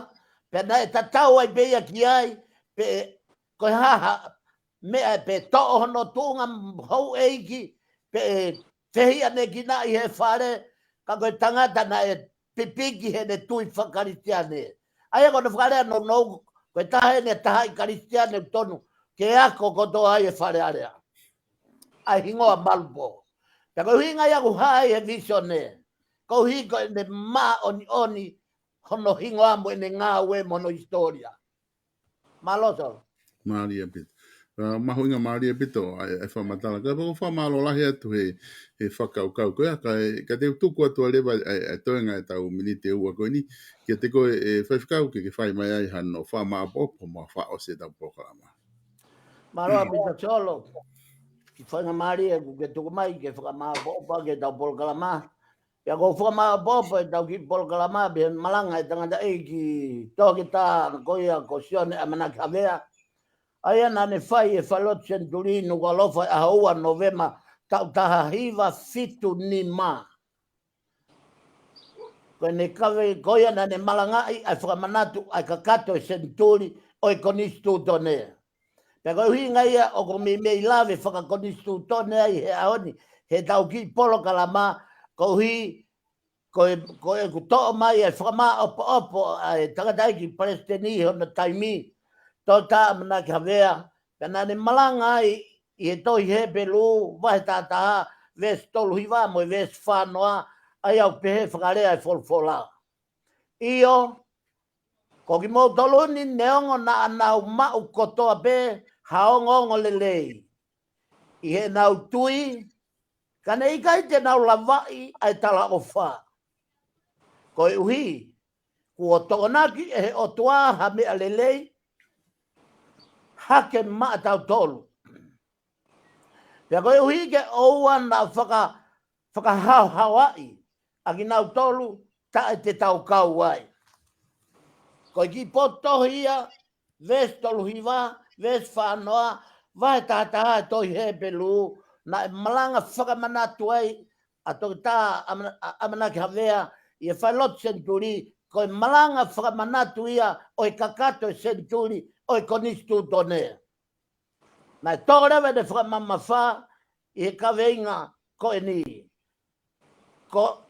pea naʻe tatau ai pē ia ki ai, pe ko e hā ha meʻa pe toʻo hono tuʻunga houʻeiki, pe fehiʻa ne kinaʻi he fale, ka ko e tangata naʻe pipiki heʻene tui fakakalisitiane. ʻA ia ko hono fakalea nounou, ko e taha eni e tahaʻi Kalisitiane ʻoku tonu ke ako kotoa ai e Fale Alea. ʻA e hingoa Malupō. Pea ko e ʻuhinga ia ʻoku hā ai he visone. Koeʻuhi ko ʻene māʻoniʻoni hono hingoa mo ʻene ngāue mo hono hisitōlia. Mālō Solo. Mālie ʻaupito. Ā, mahuʻinga mālie ʻaupito ʻa e, ʻa e fakamatala. Ka ʻoku ou fakamālō lahi atu he, he fakakaukau ko ia, ka e, ka te u tuku atu ā leva ʻa e, ʻa e toenga ʻetau miniti ʻe ua ko eni, kiate koe ʻe Faifekau ke, ke fai mai ai hano fakamaʻopoʻopo mo fakaʻosi ʻetau polokalama. Mālō ʻaupito Solo. Ko e faingamālie ʻoku ke tuku mai ke fakamaʻopoʻopo ʻaki ʻetau polokalama. Pea ʻoku ou fakamaʻopoʻopo ʻetau kiʻi polokalama pea malanga e tangataʻeiki toketā ko ia ko Sione ʻAmanaki Havea. ʻA ia naʻa ne fai e falelotu senituli Nukuʻalofa he ʻaho ua Nōvema taʻu taha hiva fitu nima. Ko ʻene kaveinga ko ia naʻa ne malangaʻi ʻa e fakamanatu ʻa e kakato e senituli ʻo e konisitūtone. Pea ko e ʻuhinga ia ʻoku ou meimei lave fakakonisitūtone ai he ʻaho ni, heʻetau kiʻi polokalama, koeʻuhi ko e, ko ʻeku toʻo mai ʻa e fakamaʻopoʻopo ʻa e tangataʻeiki palesiteni ʻi hono taimi, Toketā ʻAmanaki Havea, pea naʻa ne malanga ai ʻi he tohi Hepelū, vahe taha taha, veesi tolu hiva mo e veesi fā noa, ʻa ia ʻoku pehē fakalea e folofola. ʻIo, ko kimoutolu ni neongo naʻa nau maʻu kotoa pē ha ongoongolelei ʻi heʻenau tui, ka ne ʻikai te nau lavaʻi ʻa e talaʻofa. Koeʻuhi, kuo tokonaki ʻe he ʻOtua ha meʻa lelei hake maʻatautolu. Pea koeʻuhi ke ʻoua naʻa faka, fakahaohaoaʻi ʻa kinautolu taʻe te tau kau ai. Ko e kiʻi potu tohi ia, veesi tolu hiva, veesi fā noa, vahe taha taha e tohi Hepelū, naʻe malanga fakamanatu ai ʻa Toketā ʻAmana-, ʻa-, ʻAmanaki Havea ʻi he falelotu senituli, ko e malanga fakamanatu ia ʻo e kakato e senituli ʻo e konisitūtone. Naʻe tō leva ʻene fakamamafa ʻi he kaveinga ko eni. Ko,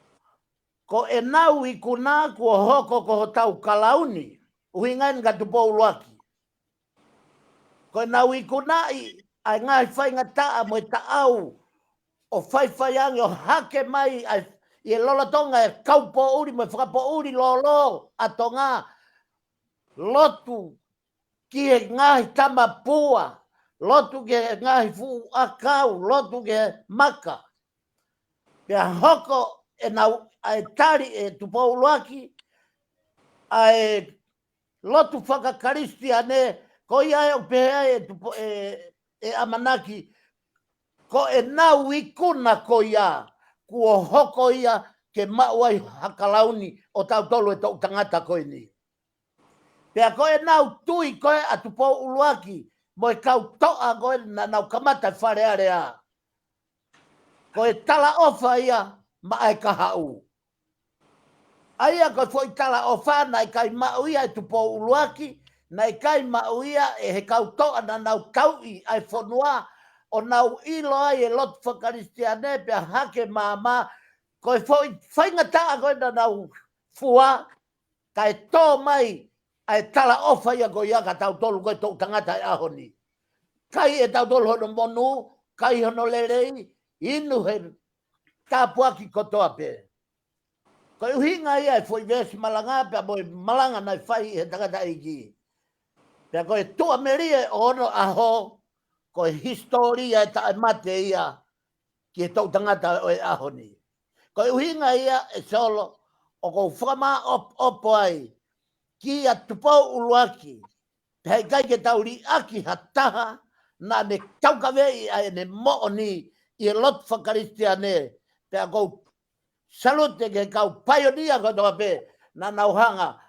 ko ʻenau ikuna kuo hoko ko hotau kalauni, ʻuhinga eni kia Tupou ʻUluaki. Ko ʻenau ikunaʻi ʻa e ngaahi faingataʻa mo e taʻau ʻo faifai ange ʻo hake mai ʻa e, ʻi he lolotonga e kaupoʻuli mo e fakapoʻuli lōlō ʻa Tonga, lotu ki he ngaahi tamapua, lotu ki he ngaahi fuʻu ʻakau, lotu ki he maka. Pea hoko ʻenau, ʻa e tali ʻe Tupou ʻUluaki ʻa e lotu fakakalisitiane, ko ia ʻoku pehē ai ʻe Tupo-, ʻe, ʻe ʻAmanaki, ko ʻenau ikuna ko ia, kuo hoko ia ke maʻu ai ha kalauni ʻo tautolu e toʻu tangata ko eni. Pea ko ʻenau tui ko ē ʻa Tupou ʻUluaki mo e kau toʻa ko ē naʻa nau kamata e Fale Alea, ko e talaʻofa ia maʻa e kahaʻu. ʻA ia ko e foʻi talaʻofa naʻe ʻikai maʻu ia ʻe Tupou ʻUluaki, naʻe ʻikai maʻu ia ʻe he kau toʻa naʻa nau tauʻi ʻa e fonua, ʻo nau ʻilo ai e lotu fakakalisitiane pea hake maama, ko e foʻi faingataʻa ko ē naʻa nau fua, kae tō mai ʻa e talaʻofa ia ko ia kia tautolu ko e toʻu tangata e ʻaho ni. Kai ʻe tautolu hono monū, kai hono lelei, inu he tāpuaki kotoa pē. Ko e ʻuhinga ia e foʻi veesi malanga pea mo e malanga naʻe fai ʻe he tangataʻeiki. Pea ko e tuʻamelie ʻo onoʻaho, ko e hisitōlia ʻe taʻemate ia ki he toʻutangata ʻo e ʻaho ni. Ko e ʻuhinga ia ʻe Solo, ʻoku ou fakamāʻopoʻopo ai kia Tupou ʻUluaki, pea ʻikai ke tau liʻaki ha taha naʻa ne taukaveʻi ʻa ʻene moʻoni ʻi he lotu fakakalisitiane, pea ʻoku ou salute ki he kau paionia kotoa pē naʻa nau hanga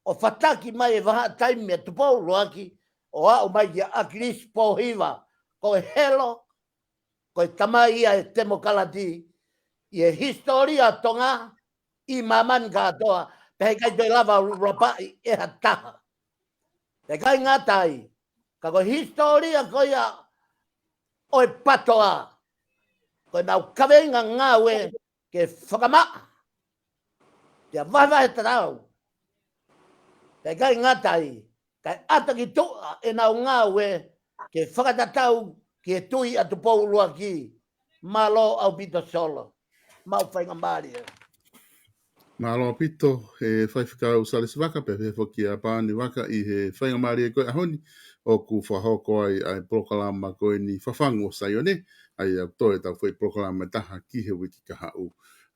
ʻo fataki mai e vahaʻa taimi ʻa Tupou ʻUluaki ʻo aʻu mai kia ʻAkilisi Pōhiva, ko e helo, ko e tamai ia e temokalati ʻi he hisitōlia ʻo Tonga, ʻi māmani kātoa, pea ʻikai toe lava ʻo lapaʻi ʻe ha taha. Pea ʻikai ngata ai, ka ko e hisitōlia ko ia ʻo e PTOA, ko ʻenau kaveinga ngāue ke fakamaʻa, ke vahevahe tatau. Pea ʻikai ngata ai, kae ʻata ki tuʻa ʻenau ngāue ke fakatatau ki he tui ʻa Tupou ʻUluaki. Mālō ʻaupito Solo. Mau faingamālie. Mālō ʻaupito, ʻe Faifekau Salesi Vaka, pea pehē foki ʻa Paani Vaka ʻi he faingamālie ko e ʻaho ni, ʻoku fakahoko ai ʻa e polokalama ko eni Fafangu ʻo Saione, ʻa ia ʻoku toe ʻetau foʻi polokalama ʻe taha ki he uike kahaʻu.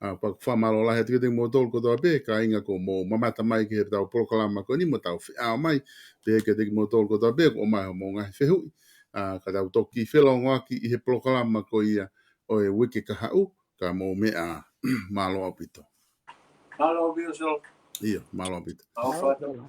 ʻA, pea ʻoku fakamālō lahi atu kiate kimoutolu kotoa pē, kāinga kuo mou mamata mai ki heʻetau polokalama ko eni mo ʻetau feʻao mai, pea kiate kimoutolu kotoa pē, kuo ʻomai hoʻomou ngaahi fehuʻi, ʻa, ka tau toki felōngoaki ʻi he polokalama ko ia ʻo e uike kahaʻu, ka mou meʻa ā. Mālō ʻaupito. Mālō ʻaupito, Solo. ʻIo, mālō ʻaupito. Mālō ʻaupito.